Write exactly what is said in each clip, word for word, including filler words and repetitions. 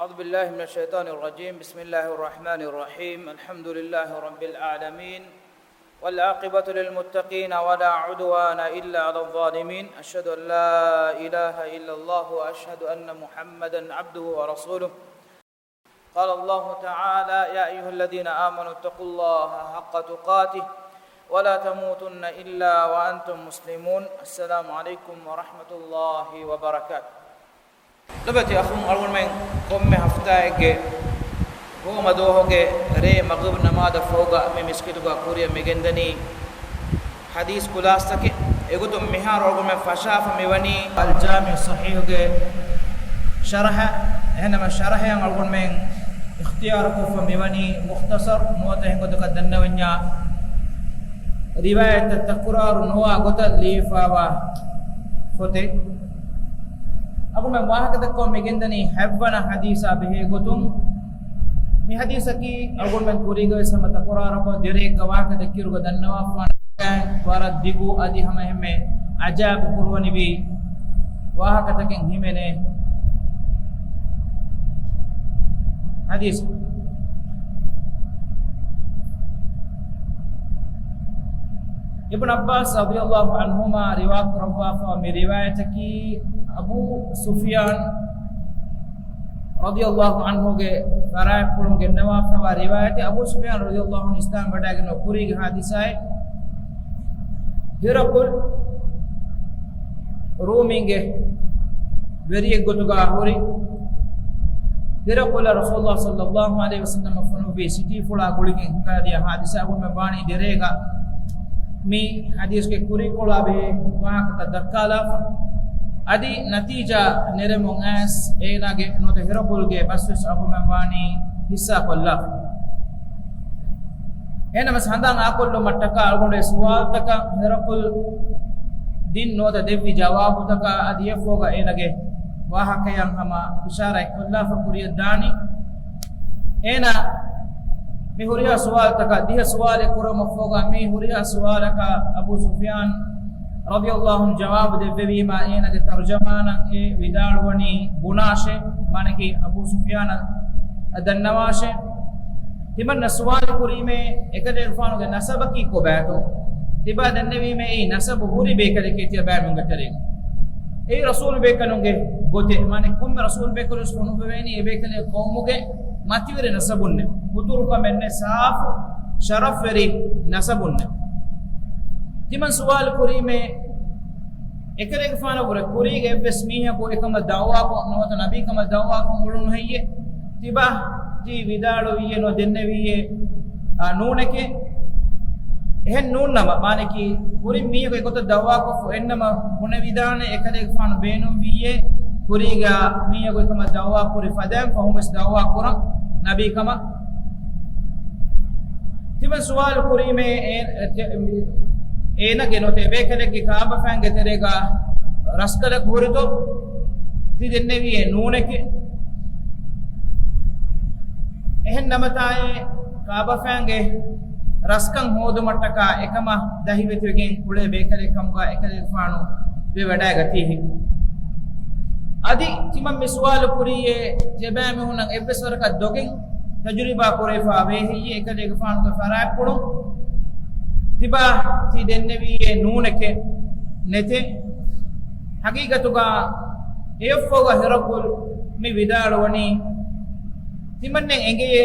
أعوذ بالله من الشيطان الرجيم. بسم الله الرحمن الرحيم. الحمد لله رب العالمين. والعاقبة للمتقين ولا عدوان إلا على الظالمين. أشهد أن لا إله إلا الله وأشهد أن محمدا عبده ورسوله. قال الله تعالى: يا أيها الذين آمنوا اتقوا الله حق تقاته ولا تموتن إلا وأنتم مسلمون. السلام عليكم ورحمة الله وبركاته. ލޮބުވެތި އަޚުން، އަޅުގަނޑުމެން ކޮންމެ ހަފްތާއެއްގެ ހޯމަ ދުވަހުގެ ރޭ މަޣްރިބު ނަމާދަށް ފަހުގަ މި މިސްކިތުގަ ކުރިއަށް މިގެންދަނީ ޙަދީޘް ޚުލާޞަތަކެއް. އެގޮތުން މިހާރު އަޅުގަނޑުމެން ފަށާފަ މިވަނީ އަލްޖާމިޢު ޞަޙީޙުގެ ޝަރަޙަ. އެހެންނަމަ ޝަރަޙައަށް އަޅުގަނޑުމެން އިޚްތިޔާރުކޮށްފަ މިވަނީ މުޚްތަޞަރު ނުވަތަ އެހެން ގޮތަކަށް ދަންނަވަންޏާ ރިވާޔަތްތައް ތަކުރާރު ނުވާ ގޮތަށް ލިޔެފަވާ ފޮތެއް. އަޅުގަނޑުމެން ވާހަކަދައްކަވަން މިގެންދަނީ ހަތްވަނަ ޙަދީޘާ ބެހޭ ގޮތުން. މި ޙަދީޘަކީ އަޅުގަނޑުމެން ކުރީގަ ވެސް ހަމަ ތަކުރާރުކޮށް ދެރައެއްގަ ވާހަކަ ދެއްކިއިރުގަ ދަންނަވާފާނެ ވަރަށް ދިގު އަދި ހަމަ އެހެންމެ އަޖާއިބު ކުރުވަނިވި ވާހަކަތަކެއް ހިމެނޭ ޙަދީޘް. އިބްނު ޢައްބާސް ރަޟިޔަﷲ ޢަންހުމާ ރިވާ ކުރައްވާފަ މި ރިވާޔަތަކީ އަބޫ ސުފްޔާން ރަޟިޔަﷲ ޢަންހުގެ ފަރާތްޕުޅުން ގެންނަވާފައިވާ ރިވާޔަތެއް. އަބޫ ސުފްޔާން ރަޟިޔަﷲ ޢަންހު އިސްލާމް ވަޑައިގެންނެވި ކުރީގެ ޙާދިސާއެއް. ހިރަޤުލް ރޫމީންގެ ވެރިއެއްގޮތުގަ ހުރި ހިރަޤުލަށް ރަސޫލުﷲ ޞައްލަﷲ ޢަލައިހި ވަސައްލަމަ ފޮނުއްވި ސިޓީފުޅާ ގުޅިގެން ހިނގާދިޔަ ޙާދިސާ އަޅުގަނޑުމެން ވާނީ ދެރޭގަ މި ޙަދީޘްގެ ކުރީކޮޅާ ބެހޭ ވާހަކަތައް ދައްކާލާފަ. އަދި ނަތީޖާ ނެރެމުން އައިސް އޭނާގެ ނުވަތަ ހިރަޤުލްގެ ބަސްވެސް އަޅުގަނޑުމެން ވާނީ ހިއްސާކޮށްލާފަ. އެހެންނަމަސް ހަނދާން އާކޮށްލުމަށްޓަކާ އަޅުގަނޑު އެ ސުވާލުތަކަށް ހިރަޤުލް ދިން ނުވަތަ ދެއްވި ޖަވާބުތަކާ އަދި އެއަށްފަހުގަ އޭނާގެ ވާހަކަޔަށް ހަމަ އިޝާރާތް ކޮށްލާފަ ކުރިއަށް ދާނީ. އޭނާ މި ހުރިހާ ސުވާލުތަކަށް ދިހަ ސުވާލެއް ކުރުމަށްފަހުގަ މި ހުރިހާ ސުވާލަކަށް އަބޫ ސުފްޔާން ރަޟިޔަﷲ ޢަންހު ޖަވާބު ދެއްވެވީމާ އޭނާގެ ތަރުޖަމާނަށް އެ ވިދާޅުވަނީ ބުނާށޭ، މާނައަކީ އަބޫ ސުފްޔާނަށް ދަންނަވާށޭ. ތިމަންނަ ސުވާލު ކުރީމޭ އެކަލޭގެފާނުގެ ނަސަބަކީ ކޮބާތޯ؟ ތިބާ ދެންނެވީމޭ އެއީ ނަސަބު ހުރި ބޭކަލެކޭ ތިޔަބައިމީހުންގެ ތެރެއިން. އެއީ ރަސޫލު ބޭކަލުންގެ ގޮތެއް. މާނަ ކޮންމެ ރަސޫލު ބޭކަލުވެސް ފޮނުއްވެވޭނީ އެ ބޭކަލެއް ޤައުމުގެ މަތިވެރި ނަސަބުންނެ، ހުތުރުކަމެއްނެ، ސާފު ޝަރަފްވެރި ނަސަބުންނެ. ތިމަން ސުވާލު ކުރީމޭ އެކަލޭގެފާނަށްވުރެ ކުރީގެ އެއްވެސް މީހަކު އެކަމަށް ދަޢުވާކޮށް ނުވަތަ ނަބީކަމަށް ދަޢުވާކޮށް އުޅުނު ހެއްޔޭ؟ ތިބާ ތި ވިދާޅުވިއޭ ނުވަ ދެންނެވިއޭ، އާ، ނޫނެކޭ. އެހެން ނޫންނަމަ، މާނައަކީ ކުރިން މީހަކު އެގޮތަށް ދަޢުވާކޮށްފަ އެއްނަމަ ބުނެވިދާނެ އެކަލޭގެފާނު ބޭނުންވިއޭ ކުރީގަ މީހަކު އެކަމަށް ދަޢުވާ ކުރި ފަދައިން ފަހުންވެސް ދަޢުވާ ކުރަން ނަބީކަމަށް. ތިމަން ސުވާލު ކުރީމޭ އޭ-، އޭ-، އޭނަގެ ނުވަތަ އެބޭކަލެއްގެ ކާބަފައިންގެ ތެރޭގަ ރަސްކަލަކު ހުރިތޯ؟ ތި ދެންނެވިއޭ ނޫނެކޭ. އެހެން ނަމަތާއޭ ކާބަފައިންގެ ރަސްކަން ހޯދުމަށްޓަކާ އެކަމަށް ދަހިވެތިވެގެން އުޅޭ ބޭކަލެއް ކަމުގަ އެކަލޭގެފާނު ވެވަޑައިގަތީހެން. އަދި ތިމަން މި ސުވާލު ކުރީއޭ ތިޔަބައިމީހުންނަށް އެއްވެސް ވަރަކަށް ދޮގެއް ތަޖުރިބާ ކުރެވިފަ ވޭ ހެއްޔޭ އެކަލޭގެފާނުގެ ފަރާތްޕުޅުން؟ ތިބާ ތި ދެންނެވީއޭ ނޫނެކޭ، ނެތޭ. ހަގީގަތުގަ އެއަށްފަހުގަ ހިރަޤުލް މި ވިދާޅުވަނީ، ތިމަންނަށް އެނގެޔޭ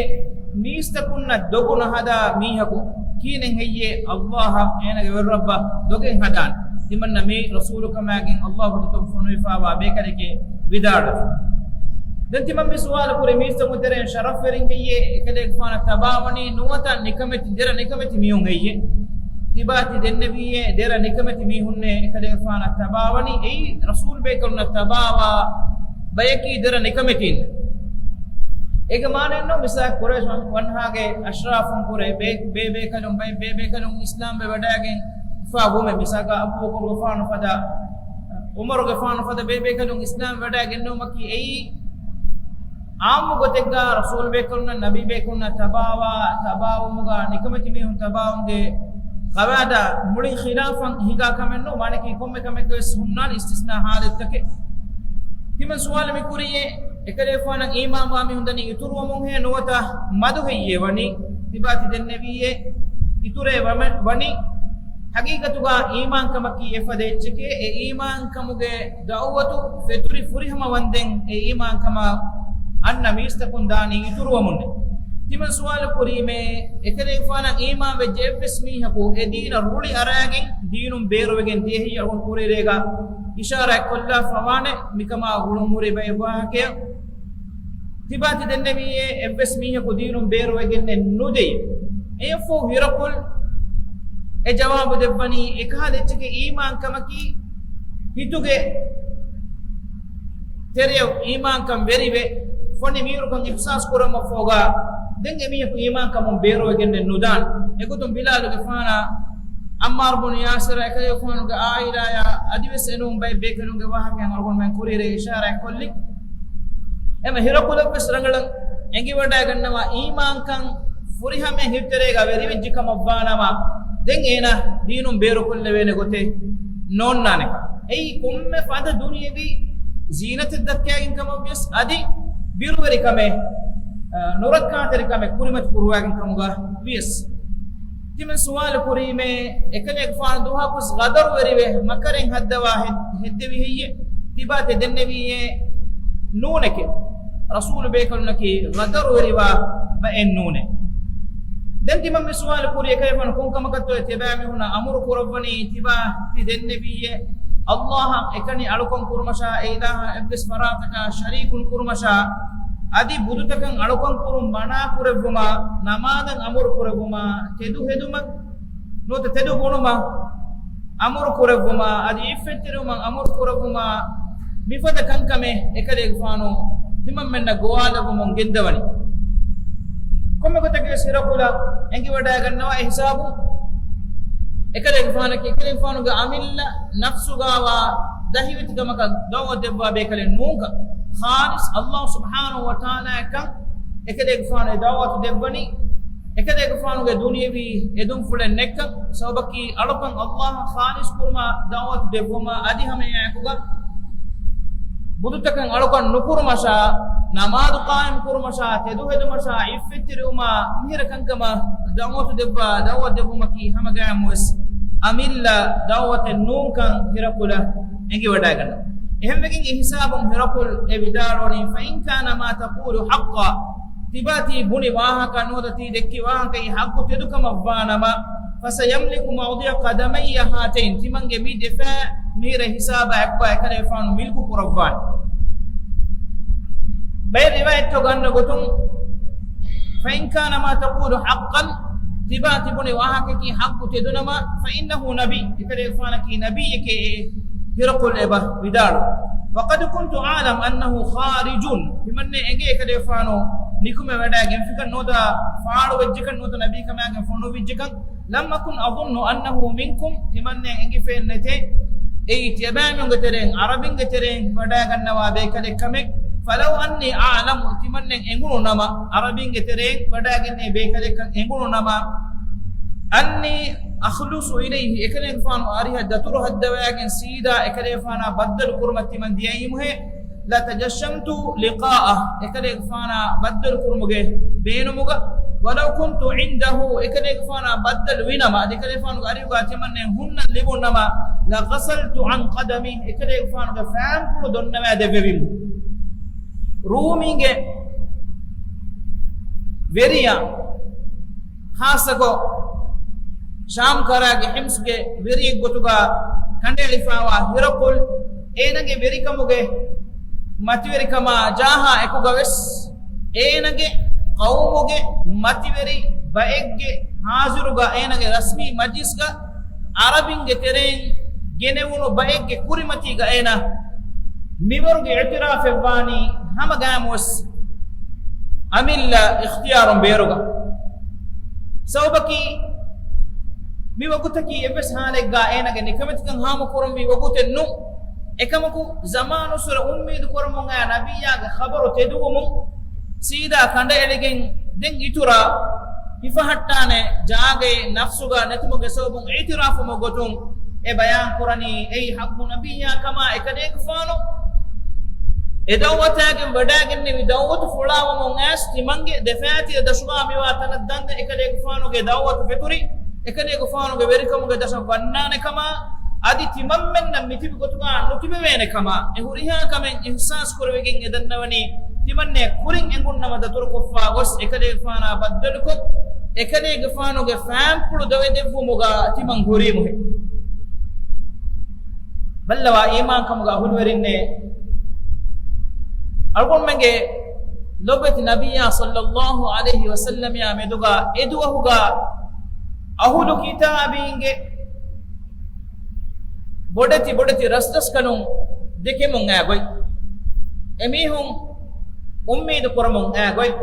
މީސްތަކުންނަށް ދޮގު ނުހަދާ މީހަކު ކިހިނެއް ހެއްޔޭ ﷲ އަށް އޭނަގެ ވެރިރައްބަށް ދޮގެއް ހަދާން؟ ތިމަންނަ މީ ރަސޫލުކަމާގެން ﷲ ގެ ގޮތުން ފޮނުވިފައިވާ ބޭކަލެކޭ ވިދާޅުވި. ދެން ތިމަން މި ސުވާލު ކުރި މީސްތަކުން ތެރެއިން ޝަރަފްވެރިން ހެއްޔޭ އެކަލޭގެފާނަށް ތަބާވަނީ ނުވަތަ ނިކަމެތި، ދެރަ ނިކަމެތި މީހުން ހެއްޔޭ؟ ތިބާ ތި ދެންނެވީއޭ ދެރަ ނިކަމެތި މީހުންނޭ އެކަލޭގެފާނަށް ތަބާވަނީ. އެއީ ރަސޫލު ބޭކަލުންނަށް ތަބާވާ ބަޔަކީ ދެރަ ނިކަމެތީން. އޭގެ މާނައެއްނު މިސާ ޤުރައިޝް ވަންހާގެ އަޝްރާފުން ކުރެ ބޭ-، ބޭބޭކަލުން ބައެއް ބޭބޭކަލުން އިސްލާމްވެ ވަޑައިގެން ފާ ވުމެ، މިސާލަކަށް އަބޫބަކުރުގެފާނު ފަދަ، ޢުމަރުގެފާނު ފަދަ ބޭބޭކަލުން އިސްލާމް ވަޑައިގެންނެވުމަކީ އެއީ އާއްމު ގޮތެއްގަ ރަސޫލު ބޭކަލުންނަށް ނަބީ ބޭކަލުންނަށް ތަބާވާ، ތަބާވުމުގަ ނިކަމެތި މީހުން ތަބާވުމުގެ ޤަވާއިދާ މުޅި ޚިލާފަށް ހިނގާ ކަމެއްނު، މާނައަކީ ކޮންމެ ކަމެއްގަވެސް ހުންނާނެ އިސްތިސްނާ ޙާލަތްތަކެއް. ތިމަން ސުވާލު މި ކުރިޔޭ އެކަލޭފާނަށް އީމާންވާ މީހުން ދަނީ އިތުރުވަމުންހޭ ނުވަތަ މަދު ހެއްޔޭ ވަނީ؟ ތިބާ ތި ދެންނެވީއޭ އިތުރޭ ވަމެ-، ވަނީ. ހަގީގަތުގަ އީމާންކަމަކީ އެފަދަ އެއްޗެކޭ، އެ އީމާންކަމުގެ ދައުވަތު ފެތުރި ފުރިހަމަ ވަންދެން އެ އީމާންކަމަށް އަންނަ މީސްތަކުން ދާނީ އިތުރުވަމުންނޭ. ތިމަން ސުވާލު ކުރީމޭ، އެކަލޭގެފާނަށް އީމާން ވެއްޖެ އެއްވެސް މީހަކު އެ ދީނަށް ރުޅި އަރާގެން ދީނުން ބޭރުވެގެން ދިޔަ ހެއްޔޭ؟ އަޅުގަނޑު ކުރިއެރޭގަ އިޝާރާތް ކޮށްލާފަ ވާނެ މިކަމާ ގުޅުން ހުރި ބައެއް ވާހަކައެއް. ތިބާ ތި ދެންނެވީއޭ އެއްވެސް މީހަކު ދީނުން ބޭރުވެގެންނެއް ނުދެޔޭ. އެއަށްފަހު ހިރަޤުލް އެ ޖަވާބު ދެއްވަނީ، އެކަހަލަ އެއްޗެކޭ އީމާންކަމަކީ ހިތުގެ ތެރެޔަށް އީމާންކަން ވެރިވެ، ފޮނި މީރުކަން އިޙްސާސް ކުރަމަށްފަހުގަ، ދެން އެމީހަކު އީމާންކަމުން ބޭރުވެގެންނެއް ނުދާނެ. އެގޮތުން ބިލާލުގެފާނާ، ޢައްމާރު ބުނު ޔާސިރާ، އެކަލޭގެފާނުގެ ޢާއިލާޔާ އަދިވެސް އެނޫން ބައެއް ބޭކަލުންގެ ވާހަކައިން އަޅުގަނޑުމެން ކުރިއެރޭ އިޝާރާތް ކޮށްލި. އެމަ ހިރަޤުލަށްވެސް ރަނގަޅަށް އެނގިވަޑައިގަންނަވާ އީމާންކަން ފުރިހަމައިން ހިތުތެރޭގަ ވެރިވެއްޖެ ކަމަށްވާނަމަ، ދެން އޭނާ ދީނުން ބޭރުކޮށްލެވޭނެ ގޮތެއް ނޯންނާނެކަން. އެއީ ކޮންމެ ފަދަ ދުނިޔެވީ ޒީނަތެއް ދައްކައިގެން ކަމަށް ވިޔަސް އަދި ބިރުވެރިކަމެއް، އަ، ނުރައްކާތެރިކަމެއް ކުރިމަތި ކުރުވާގެން ކަމުގަ ވިޔަސް. ތިމަން ސުވާލު ކުރީމޭ، އެކަލޭގެފާނު ދުވަހަކުސް ޣަދަރުވެރިވެ މަކަރެއް ހައްދަވާ ހެ-، ހެއްދެވި ހެއްޔެ؟ ތިބާ ތި ދެންނެވީއޭ ނޫނެކޭ. ރަސޫލު ބޭކަލުންނަކީ ޣަދަރުވެރިވާ ބައެއް ނޫނޭ. ދެން ތިމަން މި ސުވާލު ކުރި އެކަލޭގެފާނު ކޮން ކަމަކަށްތޯ ތިބާމީހުންނަށް އަމުރު ކުރައްވަނީ؟ ތިބާ ތި ދެންނެވީއޭ ﷲ އަށް އެކަނި އަޅުކަން ކުރުމަށާ، އެ އިލާހަށް އެއްވެސް ފަރާތަކަށް ޝަރީކުން ކުރުމަށާ، އަދި ބުދުތަކަށް އަޅުކަން ކުރުން މަނާ ކުރެއްވުމާ، ނަމާދަށް އަމުރު ކުރެއްވުމާ، ތެދު ހެދުމަށް ނުވަތަ ތެދު ބުނުމަށް އަމުރު ކުރެއްވުމާ، އަދި އިއްފަތްތެރިވުމަށް އަމުރު ކުރެއްވުމާ، މިފަދަ ކަންކަމެއް އެކަލޭގެފާނު ތިމަންމެންނަށް ގޮވާލެއްވުމުން ގެންދަވަނީ. ކޮންމެ ގޮތަކަށް ވެސް ހިރަޤުލަށް އެނގިވަޑައިގަންނަވާ އެ ހިސާބުން އެކަލޭގެފާނަކީ އެކަލޭގެފާނުގެ އަމިއްލަ ނަފްސުގަވާ ދަހިވެތިކަމަކަށް ދަޢުވަތު ދެއްވާ ބޭކަލެއް ނޫންކަން، ޚާލިޞް ﷲ ސުބްޙާނަހޫ ވަތަޢާލާއަށްކަން އެކަލޭގެފާނު އެ ދަޢުވަތު ދެއްވަނީ. އެކަލޭގެފާނުގެ ދުނިޔެވީ އެދުންފުޅެއް ނެއްކަން، ސަބަބަކީ އަޅުކަން ﷲ އަށް ޚާލިޞް ކުރުމަށް ދަޢުވަތު ދެއްވުމަށް އަދި ހަމައެއާއެކުގަ ބުދުތަކަށް އަޅުކަން ނުކުރުމަށާ، ނަމާދު ޤާއިމް ކުރުމަށާ، ތެދުހެދުމަށާ، އިއްފަތްތެރިވުމާ، މިހިރަ ކަންކަމަށް ދަޢުވަތު ދެއްވާ ދަޢުވަތު ދެއްވުމަކީ ހަމަގައިމުވެސް އަމިއްލަ ދަޢުވަތެއް ނޫންކަން ހިރަޤުލަށް އެނގިވަޑައިގަންނަވާ. އެހެންވެގެން އެ ހިސާބުން ހިރަޤުލް އެ ވިދާޅުވަނީ، فإن كان ما تقول حقا، ތިބާ ތި ބުނި ވާހަކަ ނުވަތަ ތި ދެއްކި ވާހަކައީ ޙައްޤު ތެދުކަމަށްވާނަމަ، فسيملك موضع قدمي هاتين، ތިމަންގެ މި ދެފަ މިހިރަ ހިސާބާ އެކުގަ އެކަލޭފާނު މިލްކު ކުރައްވާނެ. ބައެއް ރިވާޔަތްތައް ގަންނަ ގޮތުން، فإن كان ما تقول حقا، ތިބާ ތި ބުނި ވާހަކައަކީ ޙައްޤު ތެދުނަމަ، فإنه نبي، އެކަލޭގެފާނަކީ ނަބިއްޔެކޭ އޭ ހިރަޤުލް އެބަ ވިދާޅު. وقد كنت أعلم أنه خارج، ތިމަންނެ އެނގޭ އެކަލޭގެފާނު ނިކުމެވަޑައިގެންފިކަން ނުވަތަ ފާޅުވެއްޖެކަން ނުވަތަ ނަބީކަމާގެން ފޮނުވިއްޖެކަން، لم أكن أظن أنه منكم، ތިމަންނެ އެނގިފައެއް ނެތޭ އެއީ ތިޔަބައިމީހުންގެ ތެރެއިން، ޢަރަބިންގެ ތެރެއިން ވަޑައިގަންނަވާ ބޭކަލެއް ކަމެއް. فلو أني أعلم، ތިމަންނެ އެނގުނު ނަމަ، ޢަރަބިންގެ ތެރެއިން ވަޑައިގެންނެވި ބޭކަލެއްކަން އެނގުނު ނަމަ، أني أخلص إليه، އެކަލޭގެފާނު އަރިހަށް ދަތުރު ހައްދަވައިގެން ސީދާ އެކަލޭގެފާނާ ބައްދަލު ކުރުމަށް ތިމަން ދިޔައީމުހޭ، لتجشمت لقاءه، އެކަލޭގެފާނާ ބައްދަލު ކުރުމުގެ ބޭނުމުގަ، ولو كنت عنده، އެކަލޭގެފާނާ ބައްދަލު ވިނަމަ، އަދި އެކަލޭގެފާނުގެ އަރިހުގަ ތިމަންނެ ހުންނަން ލިބުން ނަމަ، لغسلت عن قدمي، އެކަލޭގެފާނުގެ ފައިންޕުޅު ދޮންނަވައި ދެއްވެވީމު. ރޫމީންގެ ވެރިޔާ، ޚާއްޞަކޮށް ޝާމް ކަރާގެ ޙިމްޞްގެ ވެރިއެއްގޮތުގަ ކަނޑައެޅިފައިވާ ހިރަޤުލް، އޭނަގެ ވެރިކަމުގެ މަތިވެރިކަމާ ޖާހާ އެކުގަވެސް، އޭނަގެ ޤައުމުގެ މަތިވެރި ބައެއްގެ ޙާޟިރުގަ، އޭނަގެ ރަސްމީ މަޖްލިސްގަ، ޢަރަބިންގެ ތެރެއިން ގެނެވުނު ބައެއްގެ ކުރިމަތީގަ އޭނަ މިވަރުގެ އިޢުތިރާފެއްވާނީ ހަމަގައިމުވެސް އަމިއްލަ އިޚްތިޔާރުން ބޭރުގަ. ސަބަބަކީ، މި ވަގުތަކީ އެއްވެސް ޙާލެއްގަ އޭނަގެ ނިކަމެތިކަން ހާމަކުރަންވީ ވަގުތެއް ނޫން. އެކަމަކު، ޒަމާނުއްސުރެ އުއްމީދު ކުރަމުން އައި ނަބިއްޔާގެ ޚަބަރު ތެދުވުމުން، ސީދާ ކަނޑައެޅިގެން ދެން އިތުރަށް ހިފަހައްޓާނެ ޖާގައެއް ނަފްސުގަ ނެތުމުގެ ސަބަބުން އިޢުތިރާފު ގޮތުން އެ ބަޔާން ކުރަނީ، އެއީ ޙައްޤު ނަބިއްޔާ ކަމާ އެކަލޭގެފާނު އެ ދައުވަތާގެން ވަޑައިގެންނެވި ދައުވަތު ފުޅާވަމުން އައިސް، ތިމަންގެ ދެފައިތިލަ ދަށުގާ މިވާ ތަނަށް ދާންދެން އެކަލޭގެފާނުގެ ދައުވަތު ފެތުރި، އެކަލޭގެފާނުގެ ވެރިކަމުގެ ދަށަށް ވަންނާނެ ކަމާ، އަދި ތިމަންމެންނަށް މިތިބި ގޮތުގާ ނުތިބެވޭނެ ކަމާ، އެ ހުރިހާ ކަމެއް އިޙްސާސް ކުރެވިގެން އެ ދަންނަވަނީ، ތިމަންނެ ކުރިން އެނގުން ނަމަ ދަތުރުކޮށްފާ ގޮސް އެކަލޭގެފާނާ ބައްދަލުކޮށް، އެކަލޭގެފާނުގެ ފާންޕުޅު ދޮވެދެއްވުމުގާ ތިމަން ހުރީމުހެއް. ބައްލަވާ އީމާންކަމުގެ އަހުލުވެރިންނޭ، އަޅުގަނޑުމެންގެ ލޮބުވެތި ނަބިއްޔާ ޞައްލައްލާހު ޢަލައިހި ވަސައްލަމްޔާ މެދުގާ އެ ދުވަހުގާ އަހުލު ކިތާބީންގެ ބޮޑެތި ބޮޑެތި ރަސްރަސްކަލުން ދެކެމުން އައި ގޮތް، އެމީހުން އުއްމީދު ކުރަމުން އައި ގޮތް،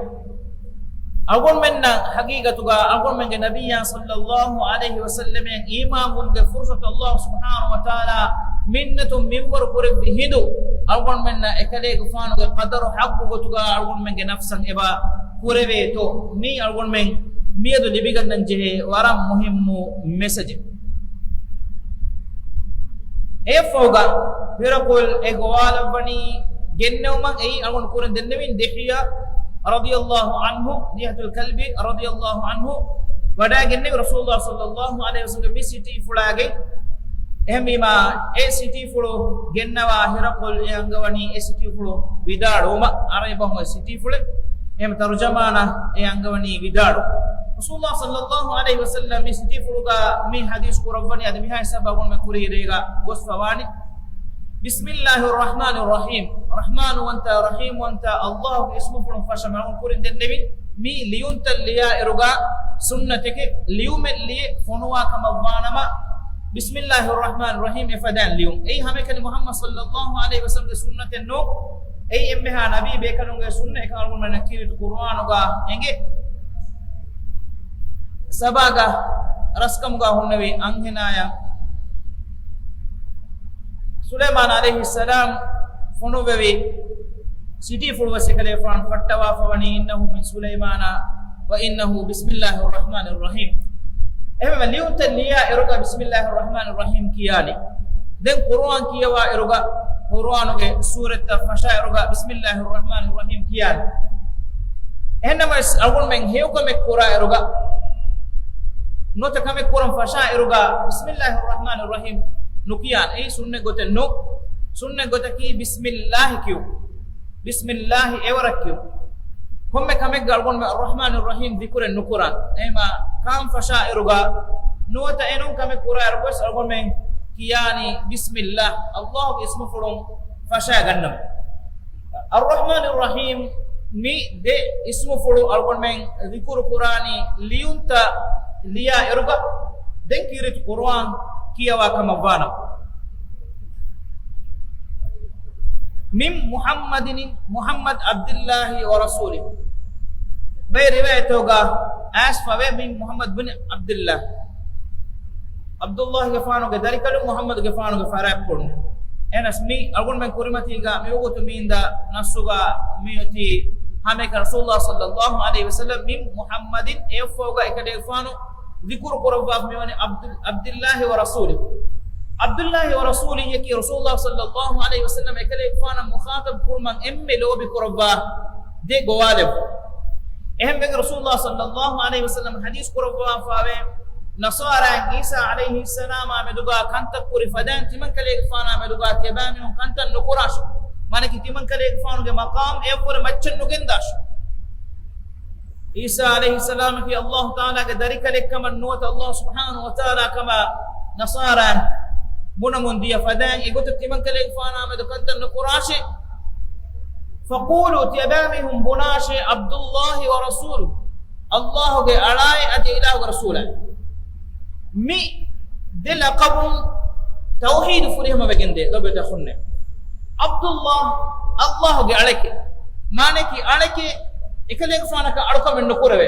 އަޅުގަނޑުމެންނަށް ޙަޤީޤަތުގާ އަޅުގަނޑުމެންގެ ނަބިއްޔާ ޞައްލައްލާހު ޢަލައިހި ވަސައްލަމަށް އީމާންވުމުގެ ފުރުޞަތު ﷲ ސުބްޙާނަހޫ ވަތަޢާލާ މިންނަތުން މިންވަރު ކުރެއްވި ހިނދު، އަޅުގަނޑުމެންނަށް އެކަލޭގެފާނުގެ ޤަދަރު ޙައްޤު ގޮތުގާ އަޅުގަނޑުމެންގެ ނަފްސަށް އެބަ ކުރެވޭތޯ؟ މީ އަޅުގަނޑުމެން މިއަދު ލިބިގަންނަން ޖެހޭ ވަރަށް މުހިއްމު މެސެޖެއް. އެއަށްފަހުގަ ހިރަޤުލް އެ ގޮވާލައްވަނީ ގެންނެވުމަށް އެއީ އަޅުގަނޑު ކުރިން ދެންނެވިން ދިޙްޔާ ރަޟިޔަﷲ ޢަންހު، ދިޙްޔަތުލް ކަލްބި ރަޟިޔަﷲ ޢަންހު ވަޑައިގެންނެވި ރަސޫލުﷲ ޞައްލައްލާހު ޢަލައިހި ވަސައްލަމްގެ މި ސިޓީފުޅާގެ. އެހެންވީމާ، އެ ސިޓީފުޅު ގެންނަވާ ހިރަޤުލް އެ އަންގަވަނީ އެ ސިޓީފުޅު ވިދާޅުވުމަށް، ޢަރަބި ބަހުން އެ ސިޓީފުޅެއް. އެހެން ތަރުޖަމާނަށް އެ އަންގަވަނީ ވިދާޅު. ރަސޫލުﷲ ޞައްލައްލާހު ޢަލައިހި ވަސައްލަމް މި ސިޓީފުޅުގަ މި ޙަދީޘް ކުރައްވަނީ އަދި މިހާ ހިސާބަށް އަޅުގަނޑުމެން ކުރީ ރޭގަ ގޮސްފަވާނީ. ބިސްމިއްލާހިއްރަޙްމާނިއްރަޙީމް. ރަޙްމާނުވަންތަ، ރަޙީމްވަންތަ ﷲގެ އިސްމުފުޅުން ފަށަމުން ކުރިން ދެންނެވިން. މި ލިޔުންތައް ލިޔާ އިރުގަ ސުންނަތެކެއް ލިޔުމެއް ލިޔެ ފޮނުވާ ކަމަށްވާނަމަ، ބިސްމިއްލާހިއްރަޙްމާނިއްރަޙީމް އެފަދައިން ލިޔުން. އެއީ ހަމައެކަނި މުޙައްމަދު ޞައްލައްލާހު ޢަލައިހި ވަސައްލަމްގެ ސުންނަތެއް ނޫން. އެއީ އެންމެހާ ނަބީ ބޭކަލުންގެ ސުންނަތް. އެކަން އަޅުގަނޑުމެންނަށް ކީރިތި ޤުރުއާނުގަ އެނގޭ. ސަބާގަ ރަސްކަމުގަ ހުންނެވި އަންހެނާޔަށް ސުލައިމާން ޢަލައިހިއްސަލާމް ފޮނުއްވެވި ސިޓީފުޅު ވެސް އެކަލޭގެފާނު ފައްޓަވާފަ ވަނީ، إنه من سليمان وإنه بسم الله الرحمن الرحيم. އެހެންވެ، ލިޔުންތައް ލިޔާ އިރުގަ ބިސްމިއްލާހިއްރަޙްމާނިއްރަޙީމް ކިޔާނީ. ދެން ޤުރުއާން ކިޔަވާ އިރުގަ، ޤުރުއާނުގެ ސޫރަތްތައް ފަށާ އިރުގަ ބިސްމިއްލާހިއްރަޙްމާނިއްރަޙީމް ކިޔާނީ. އެހެންނަމަވެސް، އަޅުގަނޑުމެން ހެޔޮކަމެއް ކުރާ އިރުގަ، ނުވަތަ ކަމެއް ކުރަން ފަށާ އިރުގަ، ބިސްމިއްލާހިއްރަޙްމާނިއްރަޙީމް ނުކިޔާނެ. އެއީ ސުންނަތް ގޮތެއް ނޫން. ސުންނަތް ގޮތަކީ ބިސްމިއްލާހި ކިޔުން. ބިސްމިއްލާހި އެވަރަށް ކިޔުން. ކޮންމެ ކަމެއްގަ އަޅުގަނޑުމެން އައްރަޙްމާނިއްރަޙީމް ޛިކުރެއް ނުކުރާނެ. އެހެންވީމާ، ކާން ފަށާ އިރުގަ، ނުވަތަ އެނޫން ކަމެއް ކުރާ އިރުގަވެސް އަޅުގަނޑުމެން ކިޔާނީ ބިސްމިއްލާހް، ﷲގެ އިސްމުފުޅުން ފަށާ ގަންނަމުން. އައްރަޙްމާނިއްރަޙީމް މި ދެ އިސްމުފުޅު އަޅުގަނޑުމެން ޛިކުރު ކުރާނީ ލިޔުންތައް ލިޔާ އިރުގަ، ދެން ކީރިތި ޤުރުއާން ކިޔަވާ ކަމަށްވާނަމަ. من محمد، محمد عبد الله ورسوله. ބައެއް ރިވާޔަތުގަ އައިސްފަވޭ، من محمد بن عبد الله. ޢަބްދުﷲގެފާނުގެ ދަރިކަލުން މުޙައްމަދުގެފާނުގެ ފަރާތްޕުޅުން. އެހެނަސް މި އަޅުގަނޑުމެން ކުރިމަތީގަ މިވަގުތު މިއިންދާ ނައްޞުގަ މިއޮތީ ހަމައެކަނި ރަސޫލުﷲ ޞައްލައްލާހު ޢަލައިހި ވަސައްލަމް، من محمد، އެއަށްފަހުގަ އެކަލޭގެފާނު ޛިކުރު ކުރައްވާފަ މިވަނީ عبد، عبد الله ورسوله. عبد الله ورسوله އަކީ ރަސޫލުﷲ ޞައްލައްލާހު ޢަލައިހި ވަސައްލަމް އެކަލޭގެފާނަށް މުޚާޠަބު ކުރުމަށް އެންމެ ލޯބި ކުރައްވާ ދެ ގޮވާލެއް. އެހެންވެގެން ރަސޫލުﷲ ޞައްލައްލާހު ޢަލައިހި ވަސައްލަމް ޙަދީޘް ކުރައްވާފަވޭ، ނަޞާރާއިން ޢީސާ ޢަލައިހިއްސަލާމާ މެދުގާ ކަންތައް ކުރި ފަދައިން ތިމަން ކަލޭގެފާނާ މެދުގާ ތިޔަބައިމީހުން ކަންތައް ނުކުރާށޭ. މާނައަކީ ތިމަން ކަލޭގެފާނުގެ މަޤާމް އެއަށްވުރެ މައްޗަށް ނުގެންދާށޭ. ޢީސާ ޢަލައިހިއްސަލާމަކީ ﷲ ތަޢާލާގެ ދަރިކަލެއްކަމަށް ނުވަތަ ﷲ ސުބްޙާނަހޫ ވަތަޢާލާ ކަމަށް ނަޞާރާއިން ބުނަމުން ދިޔަ ފަދައިން އެގޮތަށް ތިމަން ކަލޭގެފާނާ މެދު ކަންތައް ނުކުރާށޭ. فقولوا، ތިޔަބައިމީހުން ބުނާށޭ، عبد الله ورسوله، ﷲގެ އަޅާއޭ އަދި އިލާހުގެ ރަސޫލާއޭ. މި ދެ ލަޤަބުން ތައުޙީދު ފުރިހަމަވެގެންދޭ ލޮބުވެތި އަޚުންނޭ. ޢަބްދުﷲ، ﷲގެ އަޅެކޭ. މާނައަކީ އަޅެކޭ، އެކަލޭގެފާނަކަށް އަޅުކަމެއް ނުކުރެވޭ.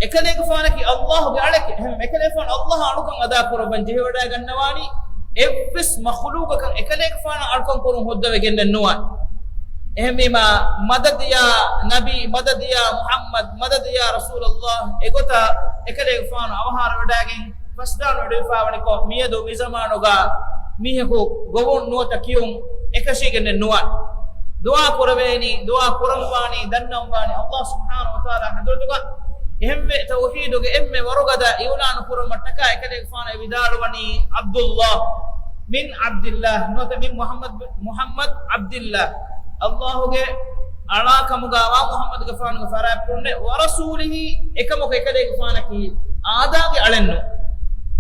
އެކަލޭގެފާނަކީ ﷲގެ އަޅެކޭ. އެހެން އެކަލޭގެފާނު ﷲ އަށް އަޅުކަން އަދާކުރައްވަން ޖެހިވަޑައިގަންނަވާނީ އެއްވެސް މަޚްލޫޤަކަށް އެކަލޭގެފާނަށް އަޅުކަން ކުރުން ހުއްދަވެގެންނެއް ނުވާނެ. އެހެންވީމާ، މަދަދު ޔާ ނަބީ، މަދަދު ޔާ މުޙައްމަދު، މަދަދު ޔާ ރަސޫލުﷲ، އެގޮތަށް އެކަލޭގެފާނު އަވަހާރަވެވަޑައިގެން ފަސްދާނު އެޑުވިފާވަނިކޮށް، މިއަދު މިޒަމާނުގަ މީހަކު ގޮވުން ނުވަތަ ކިޔުން އެކަށީގެންނެއް ނުވާނެ. ދުޢާ ކުރެވޭނީ، ދުޢާ ކުރަންވާނީ، ދަންނަވަންވާނީ ﷲ ސުބްޙާނަހޫ ވަތަޢާލާ ޙަޟްރަތުގަ. އެހެންވެ، ތައުޙީދުގެ އެންމެ ވަރުގަދަ އިޢުލާނު ކުރުމަށްޓަކާ އެކަލޭގެފާނު ވިދާޅުވަނީ ޢަބްދުﷲ މިން ޢަބްދިﷲ، ނުވަތަ މިން މުޙައްމަދު، މުޙައްމަދު ޢަބްދިﷲ. ﷲގެ އަޅާ ކަމުގާވާ މުޙައްމަދުގެފާނުގެ ފަރާތްޕުޅުންނޭ، ވަރަސޫލިހީ، އެކަމަކު އެކަލޭގެފާނަކީ އާދާގެ އަޅެއްނު،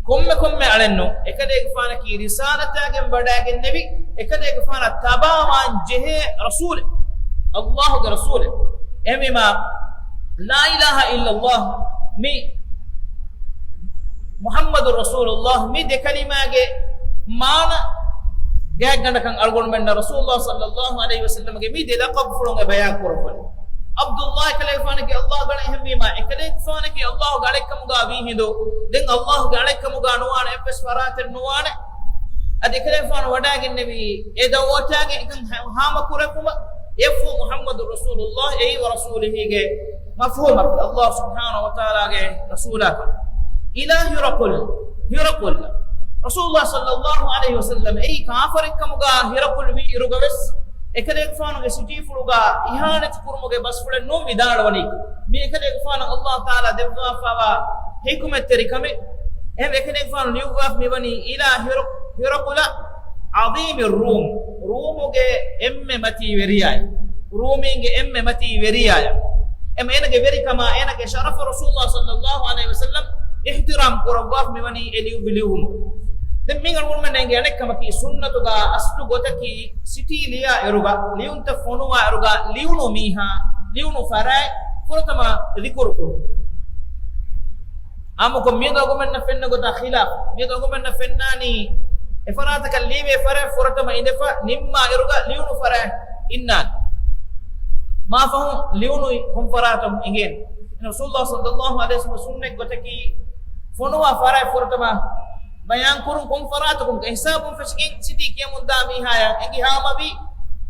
ކޮންމެ ކޮންމެ އަޅެއްނު، އެކަލޭގެފާނަކީ ރިސާލަތާގެން ވަޑައިގެންނެވި، އެކަލޭގެފާނަށް ތަބާވާން ޖެހޭ ރަސޫލެއް، ﷲގެ ރަސޫލެއް. އެހެންވީމާ، ލާ އިލާހަ އިއްލަﷲ މި މުޙައްމަދު ރަސޫލުﷲ މި ދެ ކަލިމާގެ މާނަ ގާތްގަނޑަކަށް އަޅުގަނޑުމެންނަށް ރަސޫލުﷲ ޞައްލަﷲ ޢަލައިހި ވަސައްލަމްގެ މި ދެ ލަޤަބުފުޅުން އެ ބަޔާން ކުރައްވަނީ. ޢަބްދުﷲ އެކަލޭގެފާނަކީ ﷲގެ އަޅާ، އެހެންވީމާ، އެކަލޭގެފާނަކީ ﷲގެ އަޅެއްކަމުގާ ވީ ހިނދު، ދެން ﷲގެ އަޅެއްކަމުގާ ނުވާނެ އެއްވެސް ފަރާތެއް ނުވާނެ. އަދި އެކަލޭގެފާނު ވަޑައިގެންނެވީ އެ ދަޢުވަތާގެ އެކަން ހަ-، ހާމަކުރެއްވުމަށް. އެއަށްފަހު މުޙައްމަދު ރަސޫލުﷲ އެއީ ވަރަސޫލިހީގެ މަފްހޫމަކީ، ﷲ ސުބްޙާނަހޫ ވަތަޢާލާގެ ރަސޫލާކަން. އިލާ ހިރަޤުލް، ހިރަޤުލް، ރަސޫލުﷲ ޞައްލަﷲ ޢަލައިހި ވަސައްލަމް އެއީ ކާފަރެއްކަމުގާ ހިރަޤުލް ވީ އިރުގަވެސް، އެކަލޭގެފާނުގެ ސިޓީފުޅުގާ އިހާނެތި ކުރުމުގެ ބަސްފުޅެއް ނޫން ވިދާޅުވަނީ. މި އެކަލޭގެފާނަށް ﷲ ތަޢާލާ ދެއްވާފައިވާ ޙިކުމަތްތެރިކަމެއް. އެހެން އެކަލޭގެފާނު ލިޔުއްވާފަ މިވަނީ އިލާ ހިރަ-، ހިރަޤުލަ ޢަޒީމި ރޫމް، ރޫމުގެ އެންމެ މަތީ ވެރިޔާއަށް، ރޫމީންގެ އެންމެ މަތީ ވެރިޔާއަށް. އެމަ އޭނަގެ ވެރިކަމާ އޭނަގެ ޝަރަފަށް ރަސޫލުﷲ ޞައްލަﷲ ޢަލައިހި ވަސައްލަމް އިޙްތިރާމް ކުރައްވާފަ މިވަނީ އެ ލިޔުއްވި ލިޔުއްވުމުން. ދެން މި އަޅުގަނޑުމެންނަށް އެނގޭ އަނެއްކަމަކީ، ސުންނަތުގާ އަސްލު ގޮތަކީ ސިޓީ ލިޔާ އިރުގަ، ލިޔުންތައް ފޮނުވާ އިރުގަ، ލިޔުނު މީހާ، ލިޔުނު ފަރާތް ފުރަތަމަ ޛިކުރު ކުރުން. އާއްމުކޮށް މިއަދު އަޅުގަނޑުމެންނަށް ފެންނަ ގޮތަށް ޚިލާފު. މިއަދު އަޅުގަނޑުމެންނަށް ފެންނާނީ، އެ ފަރާތަކަށް ލިޔެވޭ ފަރާތް ފުރަތަމަ އިނދެފަ، ނިންމާ އިރުގަ ލިޔުނު ފަރާތް އިންނާނެ. މާ ފަހުން ލިޔުނު ކޮން ފަރާތަކުން އެނގޭނެ؟ ރަސޫލުﷲ ޞައްލަﷲ ޢަލައިހި ވަސައްލަމް ސުންނަތް ގޮތަކީ، ފޮނުވާ ފަރާތް ފުރަތަމަ ބަޔާން ކުރުން ކޮން ފަރާތަކުން ހިސާބުން ފެށިގެން ސިޓީ ކިޔަމުންދާ މީހާޔަށް އެނގި ހާމަވީ،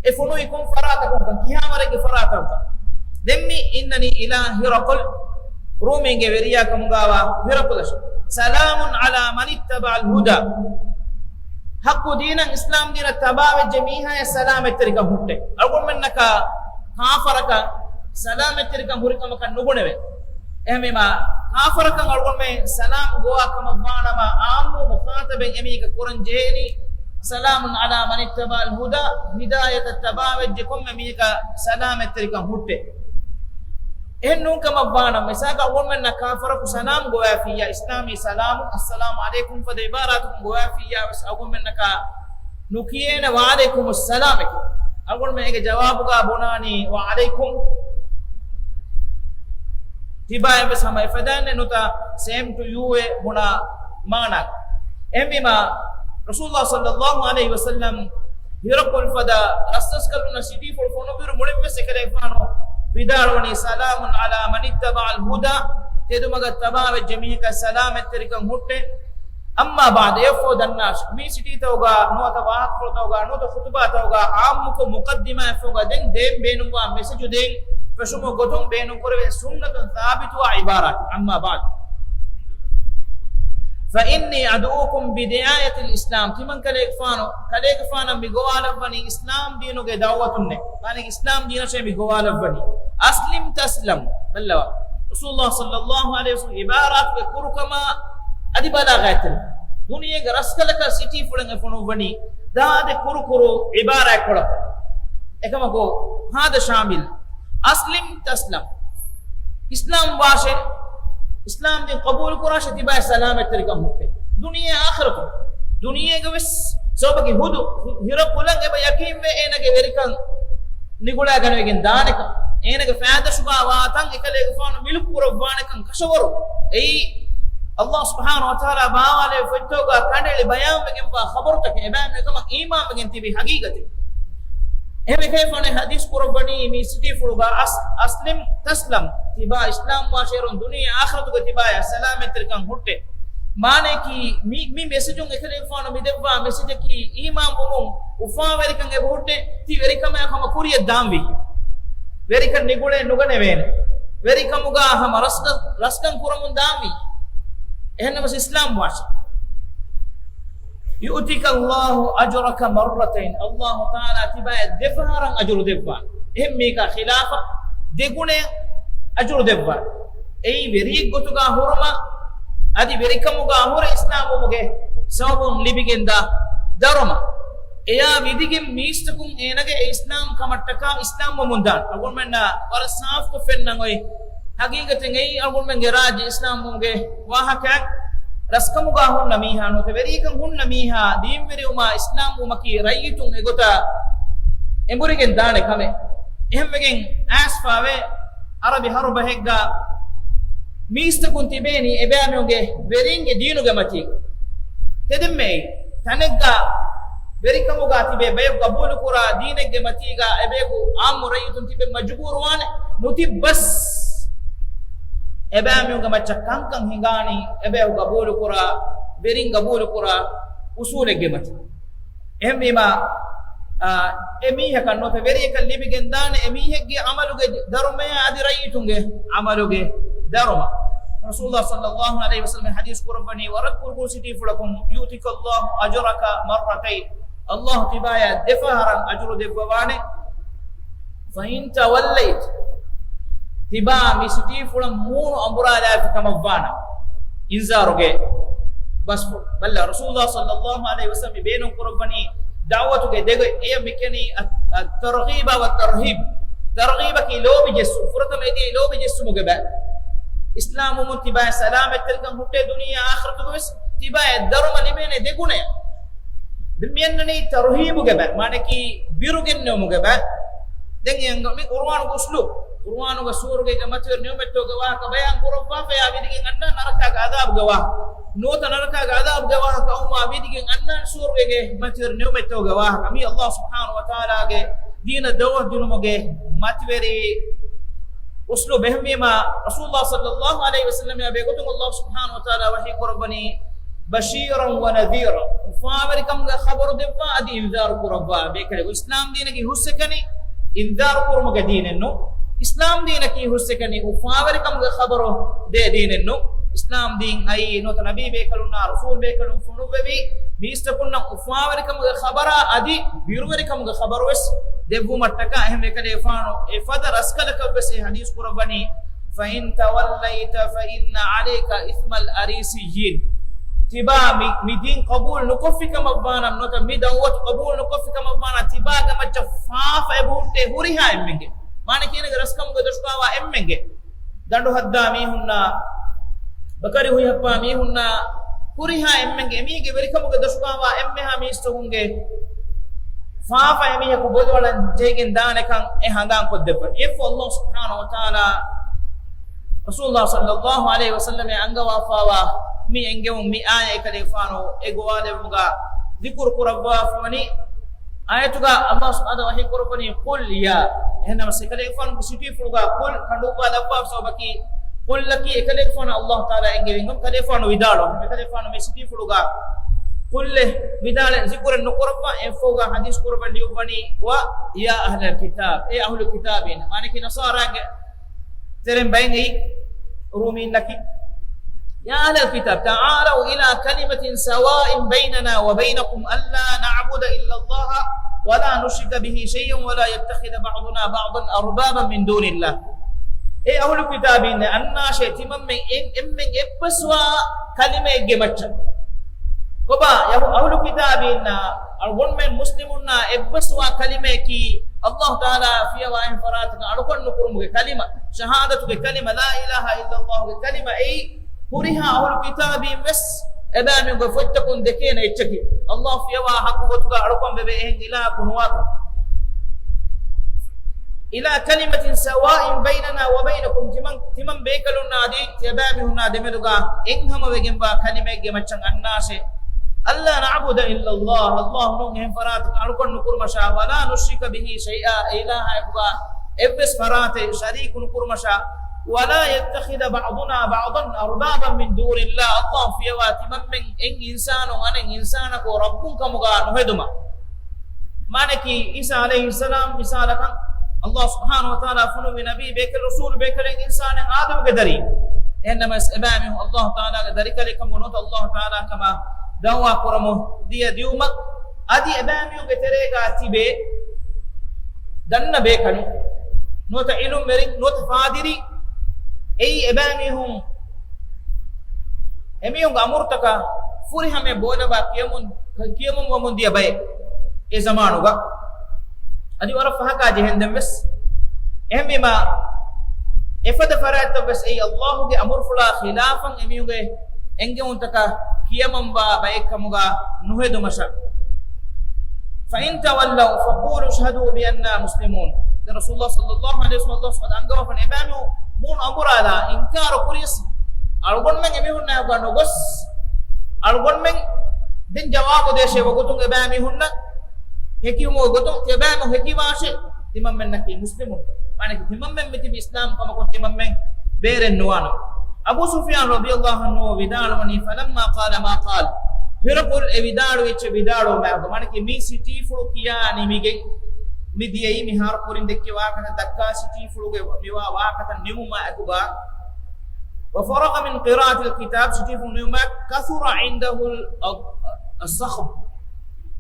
އެ ފޮނުވީ ކޮން ފަރާތަކުން، ކިހާވަރެއްގެ ފަރާތަކުން. ދެން މި އިންނަނީ އިލާ ހިރަޤުލް ރޫމީންގެ ވެރިޔާ ކަމުގާވާ ހިރަޤުލަށް. ސަލާމުން ޢަލާ މަނިއްތަބަޢަލް ހުދާ. ޙައްޤު ދީނަށް، އިސްލާމް ދީނަށް ތަބާވެއްޖެ މީހާޔަށް ސަލާމަތްތެރިކަން ހުއްޓޭ. އަޅުގަނޑުމެންނަކަށް ކާފަރަކަށް ސަލާމަތްތެރިކަން ހުރި ކަމަކަށް ނުބުނެވޭ. އެހެންވީމާ، ކާފަރަކަށް އަޅުގަނޑުމެން ސަލާމް ގޮވާ ކަމަށްވާނަމަ، ޢާއްމު މުޚާޠަބެއް އެމީހަކަށް ކުރަން ޖެހޭނީ، ސަލާމުން ޢަލާ މަނިއްތަބަޢަލް ހުދާ، ހިދާޔަތަށް ތަބާވެއްޖެ ކޮންމެ މީހަކަށް ސަލާމަތްތެރިކަން ހުއްޓޭ. އެހެން ނޫން ކަމަށްވާނަމަ، މިސާލަކަށް އަޅުގަނޑުމެންނަށް ކާފަރަކު ސަލާމް ގޮވާފިއްޔާ، އިސްލާމީ ސަލާމު، އައްސަލާމު ޢަލައިކުމް ފަދަ ޢިބާރާތަކުން ގޮވާފިއްޔާ ވެސް އަޅުގަނޑުމެންނަކަށް ނުކިޔޭނެ ވަޢަލައިކުމުއްސަލާމް އެކެއް. އަޅުގަނޑުމެން އޭގެ ޖަވާބުގާ ބުނާނީ ވަޢަލައިކުމް. ތިބާއަށް ވެސް ހަމަ އެފަދައިންނެއް ނުތަ، ސޭމް ޓު ޔޫ އޭ ބުނާ މާނަ. އެހެންވީމާ، ރަސޫލުﷲ ޞައްލަﷲ ޢަލައިހި ވަސައްލަމް ހިރަޤުލް ފަދަ ރަސްރަސްކަލުންނަށް ސިޓީފުޅު ފޮނުއްވިއިރު މުޅިންވެސް އެކަލޭގެފާނު ވިދާޅުވަނީ، ސަލާމުން ޢަލާ މަނިއްތަބަޢަލް ހުދާ، ތެދުމަގަށް ތަބާވެއްޖެ މީހަކަށް ސަލާމަތްތެރިކަން ހުއްޓޭ. އައްމާ ބަޢްދު، އެއަށްފަހު ދަންނާށި، މި ސިޓީތަކުގަ ނުވަތަ ވާހަކަފުޅުތަކުގަ ނުވަތަ ޚުތުބާތަކުގަ ޢާއްމުކޮށް މުޤައްދިމާއަށްފަހުގަ ދެން ދޭން ބޭނުންވާ މެސެޖު ދޭން ފެށުމުގެ ގޮތުން ބޭނުންކުރެވޭ ސުންނަތުން ސާބިތުވާ ޢިބާރާތެއް. އައްމާ ބަޢްދު. فإني أدعوكم بدعاية الإسلام. ތިމަން ކަލޭގެފާނު، ކަލޭގެފާނަށް މި ގޮވާލައްވަނީ އިސްލާމް ދީނުގެ ދަޢުވަތުންނޭ. މާނައީ އިސްލާމް ދީނަށޭ މި ގޮވާލައްވަނީ. أسلم تسلم. ބައްލަވާ. ރަސޫލުﷲ ޞައްލަﷲ ޢަލައިހި ވަސައްލަމް ޢިބާރާތުގެ ކުރުކަމާ އަދި ބަލާޣަތްތެރި. ދުނިޔޭގެ ރަސްކަލަކަށް ސިޓީފުޅެއް އެ ފޮނުއްވަނީ ދާދެ ކުރު ކުރު ޢިބާރާތްކޮޅަކުން. އެކަމަކު، ހާދަ ޝާމިލް. أسلم تسلم. އިސްލާމް ވާށޭ، އިސްލާމް ދީން ޤަބޫލު ކުރާށޭ، ތިބާއަށް ސަލާމަތްތެރިކަން ހުއްޓޭ. ދުނިޔެ އާޚިރަތު، ދުނިޔޭގަ ވެސް ސަބަބަކީ ހުދު ހި-، ހިރަ ކުލަން އެބަ ޔަޤީންވޭ އޭނަގެ ވެރިކަން ނިގުޅާގަނެވިގެން ދާނެކަން، އޭނަގެ ފައިދަށުގާ ވާ ތަން އެކަލޭގެފާނު މިލުކު ކުރައްވާނެކަން ކަށަވަރު. އެއީ، ﷲ ސުބްޙާނަހޫ ވަތަޢާލާ ބާވާލެވި ފޮތްތަކުގާ ކަނޑައެޅި ބަޔާންވެގެންވާ ޚަބަރުތަކެއް، އެބައިމީހުން އެކަމަށް އީމާންވެގެން ތިބި ޙަޤީޤަތެއް. އެހެންވެ ކަލޭގެފާނު ޙަދީޘް ކުރައްވަނީ މި ސިޓީފުޅުގަ، أس-، أسلم تسلم، ތިބާ އިސްލާމް ވާށޭ، ދުނިޔެ އާޚިރަތުގަ ތިބާއަށް ސަލާމަތްތެރިކަން ހުއްޓޭ. މާނައަކީ މި، މި މެސެޖުން އެކަލޭގެފާނު މިދެއްވާ މެސެޖަކީ އީމާންވުމުން އުފާވެރިކަން އެބަހުއްޓޭ، ތި ވެރިކަމާ ހަމަ ކުރިއަށް ދާންވީ. ވެރިކަން ނިގުޅޭ ނުގަނެވޭނެ. ވެރިކަމުގާ ހަމަ ރަސްކަ-، ރަސްކަން ކުރަމުން ދާންވީ. އެހެންނަމަސް އިސްލާމް ވާށޭ. يؤتك الله أجرك مرتين. ﷲ ތަޢާލާ ތިބާއަށް ދެފަހަރަށް އަޖުރު ދެއްވާނެ. އެހެން މީގާ ޚިލާފަށް ދެގުނައަށް އަޖުރު ދެއްވާނެ. އެއީ ވެރިއެއްގޮތުގާ ހުރުމަށް، އަދި ވެރިކަމުގާ ހުރެ އިސްލާމްވުމުގެ ސަބަބުން ލިބިގެންދާ ދަރުމަ. އެޔާ ވިދިގެން މީސްތަކުން އޭނަގެ އެ އިސްލާމް ކަމަށްޓަކާ އިސްލާމްވަމުންދާނެ. އަޅުގަނޑުމެންނަށް ވަރަށް ސާފުކޮށް ފެންނަން އޮތް. ހަގީގަތެއް އެއީ އަޅުގަނޑުމެންގެ ރާއްޖެ އިސްލާމްވުމުގެ ވާހަކައެއް. ރަސްކަމުގާ ހުންނަ މީހާ ނުވަތަ ވެރިކަން ހުންނަ މީހާ ދީންވެރިވުމާ އިސްލާމްވުމަކީ ރައްޔިތުން އެގޮތަށް އެނބުރިގެން ދާނެ ކަމެއް. އެހެންވެގެން އައިސްފާވޭ އަރަބި ހަރުބަހެއްގާ މީސްތަކުން ތިބޭނީ އެބައިމީހުންގެ ވެރިންގެ ދީނުގެ މަތީގަ. ތެދެއްމެއި ތަނެއްގަ ވެރިކަމުގަ ތިބޭ ބަޔަކު ގަބޫލުކުރާ ދީނެއްގެ މަތީގަ އެބަޔަކު އާއްމު ރައްޔިތުން ތިބެން މަޖުބޫރުވާނެ. ނުތިއްބަސް އެބައިމީހުންގެ މައްޗަށް ކަންކަން ހިނގާނީ އެބަޔަކު ގަބޫލުކުރާ، ވެރިން ގަބޫލުކުރާ އުސޫލެއްގެ މަތިން. އެހެންވީމާ، އާ، އެ މީހަކަށް ނުވަތަ ވެރިޔަކަށް ލިބިގެންދާނެ އެ މީހެއްގެ އަމަލުގެ ދަރުމަޔާ އަދި ރައްޔިތުންގެ އަމަލުގެ ދަރުމަ. ރަސޫލާ ޞައްލައްލާހު ޢަލައިހި ވަސައްލަމަ ޙަދީޘް ކުރައްވަނީ ވަރަށް ކުރުކުރު ސިޓީފުޅަކުން، يؤتك الله أجرك مرتين. ﷲ ތިބާޔަށް ދެފަހަރަށް އަޖުރު ދެއްވަވާނެ. فإن توليت، ތިބާ މި ސިޓީފުޅަށް މޫނު އަނބުރާލާފި ކަމަށްވާނަމަ، އިންޒާރުގެ ބަސްފުޅު. ބައްލަ، ރަސޫލާ ޞައްލައްލާހު ޢަލައިހި ވަސައްލަމަ ބޭނުން ކުރައްވަނީ ދަޢުވަތުގެ ދެގޮތް. އެޔަށް މިކިޔަނީ އައް-، އައް-، ތަރްޣީބާ ވައް ތަރްހީބް. ތަރްޣީބަކީ ލޯބި ޖެއްސު، ފުރަތަމަ އެދިޔައީ ލޯބި ޖެއްސުމުގެ ބައި. އިސްލާމްވުމުން ތިބާއަށް ސަލާމަތްތެރިކަން ހުއްޓޭ ދުނިޔެ އާޚިރަތުގަވެސް ތިބާއަށް ދަރުމަ ލިބޭނެ ދެގުނަޔަށް. މި-، މިއަންނަނީ ތަރްހީބުގެ ބައި، މާނައަކީ ބިރުގެންނެވުމުގެ ބައި. ދެން އެ އަންގަ-، މި ޤުރުއާނުގެ އުސްލޫބު، ޤުރުއާނުގަ ސުވަރުގޭގެ މަތިވެރި ނިޢުމަތްތަކުގެ ވާހަކަ ބަޔާން ކުރައްވާފަޔާ ވިދިގެން އަންނަ ނަރަކާގެ ޢަޛާބުގެ ވާހަކަ. ނުވަތަ ނަރަކާގެ ޢަޛާބުގެ ވާހަކަ އައުމާ ވިދިގެން އަންނަ ސުވަރުގޭގެ މަތިވެރި ނިޢުމަތްތަކުގެ ވާހަކަ. މީ ﷲ ސުބްޙާނަހޫ ވަތަޢާލާގެ ދީނަށް ދަޢުވަތު ދިނުމުގެ މަތިވެރި އުސްލޫބު. އެހެންވީމާ، ރަސޫލުﷲ ޞައްލައްލާހު ޢަލައިހި ވަސައްލަމައާ ބެހޭގޮތުން ﷲ ސުބްޙާނަހޫ ވަތަޢާލާ ވަޙީ ކުރައްވަނީ، بشيرا ونذيرا، އުފާވެރިކަމުގެ ޚަބަރު ދެއްވާ އަދި އިންޒާރު ކުރައްވާ ބޭކަލެއް. އިސްލާމް ދީނަކީ ހުސްއެކަނި، އިންޒާރު ކުރުމުގެ ދީނެއްނު. އިސްލާމް ދީނަކީ ހުސްއެކަނި، އުފާވެރިކަމުގެ ޚަބަރު ދޭ ދީނެއްނު. އިސްލާމް ދީން އައީ ނުވަތަ ނަބީ ބޭކަލުންނާ ރަސޫލް ބޭކަލުން ފޮނުއްވެވި މީސްތަކުންނަށް އުފާވެރިކަމުގެ ޚަބަރާ އަދި ބިރުވެރިކަމުގެ ޚަބަރުވެސް ދެއްވުމަށްޓަކާ. އެހެންވެ ކަލޭފާނު އެފަދަ ރަސްކަލަކަށްވެސް އެ ޙަދީޘް ކުރައްވަނީ، فإن توليت فإن عليك إثم الأريسيين. ތިބާ މި، މި ދީން ޤަބޫލު ނުކޮށްފި ކަމަށްވާނަމަ، ނުވަތަ މި ދަޢުވަތު ޤަބޫލު ނުކޮށްފި ކަމަށްވާނަމަ، ތިބާގެ މައްޗަށް ފާފަ އެބަ ހުއްޓޭ ހުރިހާ އެންމެންގެ. މާނައަކީ އޭނަގެ ރަސްކަމުގެ ދޮށުގާވާ އެންމެންގެ. ދަނޑު ހައްދާ މީހުންނާ، ބަކަރި ހުއިހައްޕާ މީހުންނާ، ހުރިހާ އެންމެންގެ، އެމީހެއްގެ ވެރިކަމުގެ ދޮށުގާވާ އެންމެހާ މީސްތަކުންގެ ފާފަ އެމީހަކު ބޮލުއަޅަން ޖެހިގެން ދާނެކަން އެ ހަނދާން ކޮށްދެއްވަން. އެއަށްފަހު ﷲ ސުބްޙާނަހޫ ވަތަޢާލާ ރަސޫލުﷲ ޞައްލައްލާހު ޢަލައިހި ވަސައްލަމަށް އަންގަވާފާވާ މި އެންގެވުން މި އާޔަތް އެކަލޭފާނު އެ ގޮވާލެވުމުގަ ޛިކުރު ކުރައްވާފަވަނީ. އާޔަތުގަ ﷲ ސުބްޙާނަހޫ ވަތަޢާލާ ވަޙީ ކުރައްވަނީ، قل يا. އެހެންނަމަ އެކަލޭގެފާނުގެ ސިޓީފުޅުގަ ޤުލް ކަނޑުއްވާލައްވާފަ ސަބަބަކީ، ޤުލްއަކީ އެކަލޭގެފާނަށް ﷲ ތަޢާލާ އެންގެވި ހިނގަމުން ކަލޭފާނު ވިދާޅުވި. އެކަލޭފާނު މި ސިޓީފުޅުގަ ޤުލްއޭ ވިދާޅެއް ޛިކުރެއް ނުކުރައްވާ، އެއަށްފަހުގަ ޙަދީޘް ކުރައްވަން ލިޔުއްވަނީ، ويا أهل الكتاب، އޭ އަހުލު ކިތާބީން. މާނައަކީ ނަޞާރާގެ ތެރެއިން ބައެއް އެއީ ރޫމީންނަކީ. يا أهل الكتاب تعالوا إلى كلمة سواء بيننا وبينكم ألا نعبد إلا الله ولا نشرك به شيئا ولا يتخذ بعضنا بعضا أربابا من دون الله. އޭ އަހުލު ކިތާބީންނޭ، އަންނާށޭ ތިމަންމެން އެން-، އެންމެން އެއްބަސްވާ ކަލިމައެއްގެ މައްޗަށް. ކޮބާ އަހު-، އަހުލު ކިތާބީންނާ އަޅުގަނޑުމެން މުސްލިމުންނާ އެއްބަސްވާ ކަލިމައަކީ، ﷲ ތަޢާލާ ފިޔަވާ އެހެން ފަރާތަކަށް އަޅުކަން ނުކުރުމުގެ ކަލިމަ، ޝަހާދަތުގެ ކަލިމަ، لا إله إلا الله ގެ ކަލިމަ. އެއީ ހުރިހާ އަހުލު ކިތާބީން ވެސް އެބައިމީހުންގެ ފޮތްތަކުން ދެކޭނެ އެއްޗަކީ، ﷲ ފިޔަވާ ޙައްޤު ގޮތުގަ އަޅުކަން ވެވޭ އެހެން އިލާހަކު ނުވާކަން. إلى كلمة سواء بيننا وبينكم، ތިމަން، ތިމަން ބޭކަލުންނާ އަދި ތިޔަބައިމީހުންނާ ދެމެދުގަ އެއްހަމަވެގެންވާ ކަލިމައެއްގެ މައްޗަށް އަންނާށޭ. ألا نعبد إلا الله، ﷲ ނޫން އެހެން ފަރާތަކަށް އަޅުކަން ނުކުރުމަށާ، ولا نشرك به شيئا، އެ އިލާހާއެކުގަ އެއްވެސް ފަރާތެއް ޝަރީކު ނުކުރުމަށާ، ولا يتخذ بعضنا بعضا أربابا من دون الله، ﷲ ފިޔަވާ ތިމަންމެން އެއް އިންސާނުން އަނެއް އިންސާނަކު ރައްބުން ކަމުގަ ނުހެދުމަށް. މާނައަކީ، ޢީސާ ޢަލައިހިއްސަލާމް މިސާލަކަށް، ﷲ ސުބްޙާނަހޫ ވަތަޢާލާ ފޮނުއްވި ނަބީ ބޭކަލް، ރަސޫލު ބޭކަލެއް އިންސާނެއް އާދަމުގެ ދަރިން. އެހެންނަމަވެސް، އެބައިމީހުން ﷲ ތަޢާލާގެ ދަރިކަލެއް ކަމުގަ ނުވަތަ ﷲ ތަޢާލާ ކަމަށް ދައުވާ ކުރަމުން ދިޔަ ދިއުމަށް އަދި އެބައިމީހުންގެ ތެރޭގާ ތިބޭ ދަންނަ ބޭކަލުން، ނުވަތަ ޢިލްމުވެރިން، ނުވަތަ ފާދިރީން، އެއީ އެބައިމީހުން އެމީހުންގެ އަމުރުތަކަށް ފުރިހަމަޔަށް ބޯލަވާ ކިޔަމުން، ކިޔަމުން ވަމުން ދިޔަ ބައެއް އެ ޒަމާނުގަ. އަދި ވަރަށް ފަހަކާ ޖެހެންދެން ވެސް. އެހެންވީމާ، އެފަދަ ފަރާތްތައް ވެސް އެއީ އައްލާހުގެ އަމުރުފުޅާ ޚިލާފަށް އެމީހުންގެ އެންގެވުންތަކަށް ކިޔަމަންވާ ބައެއްކަމުގަ ނުހެދުމަށަށް. فإن تولوا فقولوا اشهدوا بأننا مسلمون. ދެން ރަސޫލުﷲ ޞައްލަﷲ ޢަލައިހި ވަސައްލަމަ އަންގަވަފަން އެބައިމީހުން އަނބުރާލާ އިންކާރު ކުރިޔަސް، އަޅުގަނޑުމެން އެމީހުންނާ ނުގޮސް، އަޅުގަނޑުމެން ދެން ޖަވާބު ދޭށޭ ވަގުތުން އެބައިމީހުންނަށް ހެކިވުމުގެ ގޮތުން ތިޔަބައިމީހުން ހެކިވާށޭ، ތިމަންމެންނަކީ މުސްލިމުން. މާނައަކީ ތިމަންމެން މިތިބީ އިސްލާމް ކަމަކުން ތިމަންމެން ބޭރެއް ނުވާނަމޭ. އަބޫ ސުފްޔާން ރަޟިޔަﷲ ޢަންހު ވިދާޅުވަނީ، فلما قال ما قال، ހިރަޤުލް އެ ވިދާޅުވެއްޗެއް ވިދާޅުވުމާއެކު، މާނައަކީ މި ސިޓީފުޅު ކިޔާ ނިމިގެން މި ދިޔައީ މިހާރު ކުރިން ދެއްކި ވާހަކަތައް ދައްކާ ސިޓީފުޅުގެ މިވާ ވާހަކަތައް ނިމުމާ އެކުގަ، وفرغ من قراءة الكتاب، ސިޓީފުޅު ނިމުމާ، كثر عنده ال-، الصخب،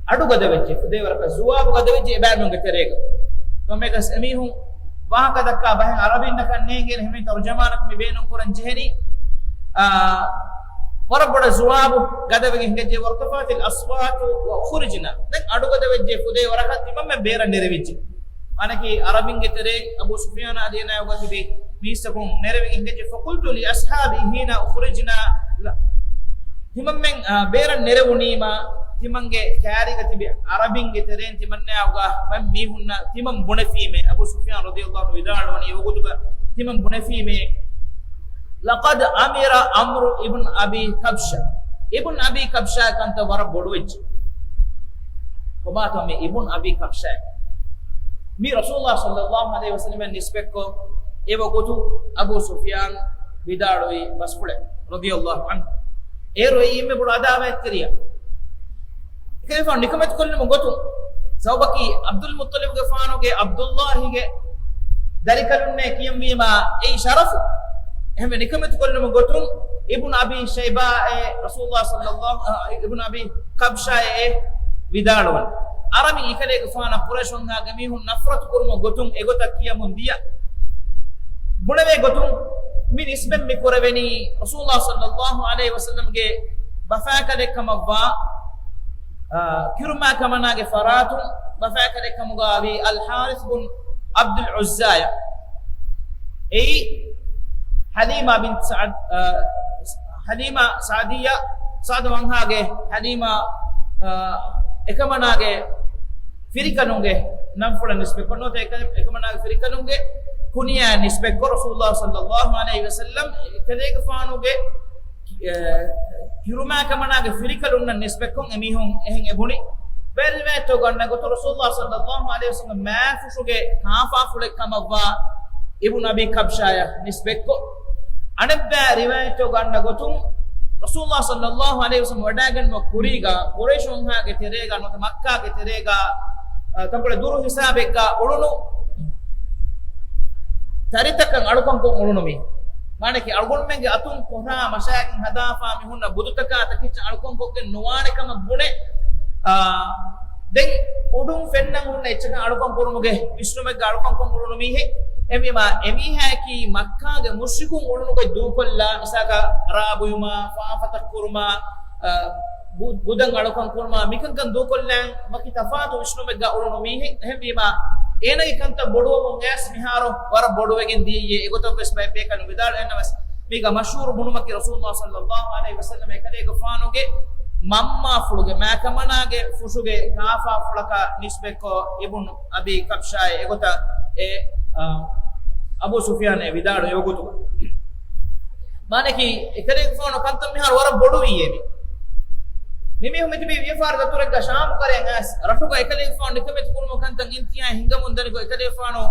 އަޑު ގަދަވެއްޖެ، ފުދޭވަރަކަށް ޒުވާބު ގަދަވެއްޖެ އެބައިމީހުންގެ ތެރޭގަ. ކޮންމެއަކަސް އެމީހުން ވާހަކަ ދައްކާ ބަހެއް ޢަރަބިންނަކަށް ނޭނގޭނެ، ހެމެން ތަރުޖަމާނަކު މި ބޭނުން ކުރަން ޖެހެނީ. އާ، ވަރަށް ބޮޑަށް ޒުވާބު ގަދަވެގެން ހިނގައްޖެ، وارتفعت الأصوات وأخرجنا. ދެން އަޑު ގަދަވެއްޖެ ފުދޭވަރަކަށް ތިމަންމެން ބޭރަށް ނެރެވިއްޖެ. މާނައަކީ ޢަރަބިންގެ ތެރޭ އަބޫ ސުފްޔާނާ އަދި އޭނާޔާ ތިބި މީސްތަކުން ނެރެވިގެން ހިނގައްޖެ، فقلت لأصحابي حين أخرجنا، ތިމަންމެން، އާ، ބޭރަށް ނެރެވުނީމާ، ތިމަންގެ ކާރީގަ ތިބި ޢަރަބިންގެ ތެރޭން ތިމަންނާއުގަ ބައެއް މީހުންނަށް ތިމަން ބުނެފީމޭ، އަބޫ ސުފްޔާން ރަޟިޔަﷲ ޢަންހު ވިދާޅުވަނީ އެވަގުތުގަ ތިމަން ބުނެފީމޭ، لقد أمر ابن أبي كبشة، އިބްނު އަބީ ކަބްޝާ ކަންތައް ވަރަށް ބޮޑުވެއްޖެ. ކޮބާތޯ މި އިބްނު އަބީ ކަބްޝާ؟ މި ރަސޫލުﷲ ޞައްލަﷲ ޢަލައިހި ވަސައްލަމަށް ނިސްބަތްކޮށް އެވަގުތު އަބޫ ސުފްޔާން ވިދާޅުވި ބަސްފުޅެއް ރަޟިޔަﷲ ޢަންހު. އޭރު އެއީ އެންމެ ބޮޑު އަދާވަތްތެރިޔާ. އެކަލޭގެފާނު ނިކަމެތި ކޮށްލުމުގެ ގޮތުން، ސަބަބަކީ ޢަބްދުލް މުއްޠަލިބުގެފާނުގެ ޢަބްދުﷲގެ ދަރިކަލުންނޭ ކިޔަންވީމާ އެއީ ޝަރަފު. އެހެންވެ ނިކަމެތި ކޮށްލުމުގެ ގޮތުން އިބްނު އަބީ ޝައިބާއޭ ރަސޫލުﷲ ޞައްލަﷲ، އަ، އިބްނު އަބީ ކަބްޝާއޭ ވިދާޅުވަން. އަރަބިން އެކަލޭގެފާނަށް ޤުރައިޝުންގެ މީހުން ނަފްރަތު ކުރުމުގެ ގޮތުން އެގޮތަށް ކިޔަމުން ދިޔަ. ބުނެވޭ ގޮތުން މި ނިސްބަތް މި ކުރެވެނީ ރަސޫލުﷲ ޞައްލަﷲ ޢަލައިހި ވަސައްލަމްގެ ބަފާކަލެއް ކަމަށްވާ، އާ، ކިރުމާ ކަމަނާގެ ފަރާތުން ބަފާކަލެއް ކަމުގައި ވީ އަލް ޙާރިޘް ބުން ޢަބްދުލް ޢުއްޒާޔަށް. އެއީ ޙަލީމާ ބިން ސަޢަދް، އާ، ޙަލީމާ ސަޢުދިއްޔާ، ސަޢުދު ވަންހާގެ ޙަލީމާ، އާ، އެކަމަނާގެ ފިރިކަލުންގެ ނަންފުޅަށް ނިސްބަތްކޮށް ނުވަތަ އެކަ-، އެކަމަނާގެ ފިރިކަލުންގެ ކުނިޔާއަށް ނިސްބަތްކޮށް، ރަސޫލުﷲ ޞައްލަﷲ ޢަލައިހި ވަސައްލަމް އެކަލޭގެފާނުގެ، އެ، ކިރުމާ ކަމަނާގެ ފިރިކަލުންނަށް ނިސްބަތްކޮށް އެމީހުން އެހެން އެބުނި. ބައެއް ރިވާޔަތްތަކުގަ އަންނަ ގޮތުން ރަސޫލުﷲ ޞައްލަﷲ ޢަލައިހި ވަސައްލަމް މާފުށުގެ ކާފާފުޅެއް ކަމަށްވާ އިބްނު އަބީ ކަބްޝާޔަށް ނިސްބަތްކޮށް، އަނެއްބައި ރިވާޔަތްތަކުގަ އަންނަ ގޮތުން ރަސޫލުﷲ ޞައްލަﷲ ޢަލައިހި ވަސައްލަމް ވަޑައިގެންނުމަށް ކުރީގަ ޤުރައިޝުންހާގެ ތެރޭގަ ނުވަތަ މައްކާގެ ތެރޭގަ، އަ، ތަންކޮޅެއް ދުރު ހިސާބެއްގަ އުޅުނު ތަރިތަކަށް އަޅުކަންކޮށް އުޅުނު މީ. މާނައަކީ އަޅުގަނޑުމެންގެ އަތުން ކޮށާ މަށާގެން ހަދާފާ މި ހުންނަ ބުދުތަކާ ތަކެއްޗަށް އަޅުކަންކޮށްގެން ނުވާނެ ކަމަށް ބުނެ، އާ، ދެން އުޑުން ފެންނަން ހުންނަ އެއްޗަކަށް އަޅުކަން ކުރުމުގެ ވިސްނުމެއްގަ އަޅުކަން ކޮށް އުޅުނު މީހެއް. އެހެންވީމާ، އެމީހާއަކީ މައްކާގެ މުޝްރިކުން އުޅުނުގޮތް ދޫކޮށްލާ، މިސާލަކަށް ރާ ބުއިމާ، ފާފަތައް ކުރުމާ، އަ، ބު-، ބުދަށް އަޅުކަން ކުރުމާ، މިކަންކަން ދޫކޮށްލާން ވަކި ތަފާތު ވިސްނުމެއްގަ އުޅުނު މީހެއް. އެހެންވީމާ، އޭނާގެ ކަންތައް ބޮޑުވަމުން އައިސް މިހާރު ވަރަށް ބޮޑުވެގެން ދިޔައީ. އެގޮތަށް ވެސް ބައެއް ބޭކަލުން ވިދާޅުވެ އަންނަވެސް. މީގަ މަޝްހޫރު ބުނުމަކީ ރަސޫލުﷲ ޞައްލަﷲ ޢަލައިހި ވަސައްލަމް އެކަލޭގެފާނުގެ މަންމާފުޅުގެ މާކަމަނާގެ ފުށުގެ ކާފާފުޅަކަށް ނިސްބަތްކޮށް އިބްނު އަބީ ކަބްޝާއޭ އެގޮތަށް އެ، އަ، އަބޫ ސުފްޔާނޭ ވިދާޅުވި ވަގުތުގަ. މާނައަކީ އެކަލޭގެފާނު ކަންތައް މިހާރު ވަރަށް ބޮޑުވީއޭ މި. މިމީހުން މިތިބީ ވިޔަފާރި ދަތުރެއްގަ ޝާމު ކަރައިން އައިސް، ރަށުގަ އެކަލޭގެފާނު ނިކަމެތި ކުރުމުގެ ކަންތައް އިންތިހާއަށް ހިނގަމުން ދަނިކޮށް އެކަލޭގެފާނު،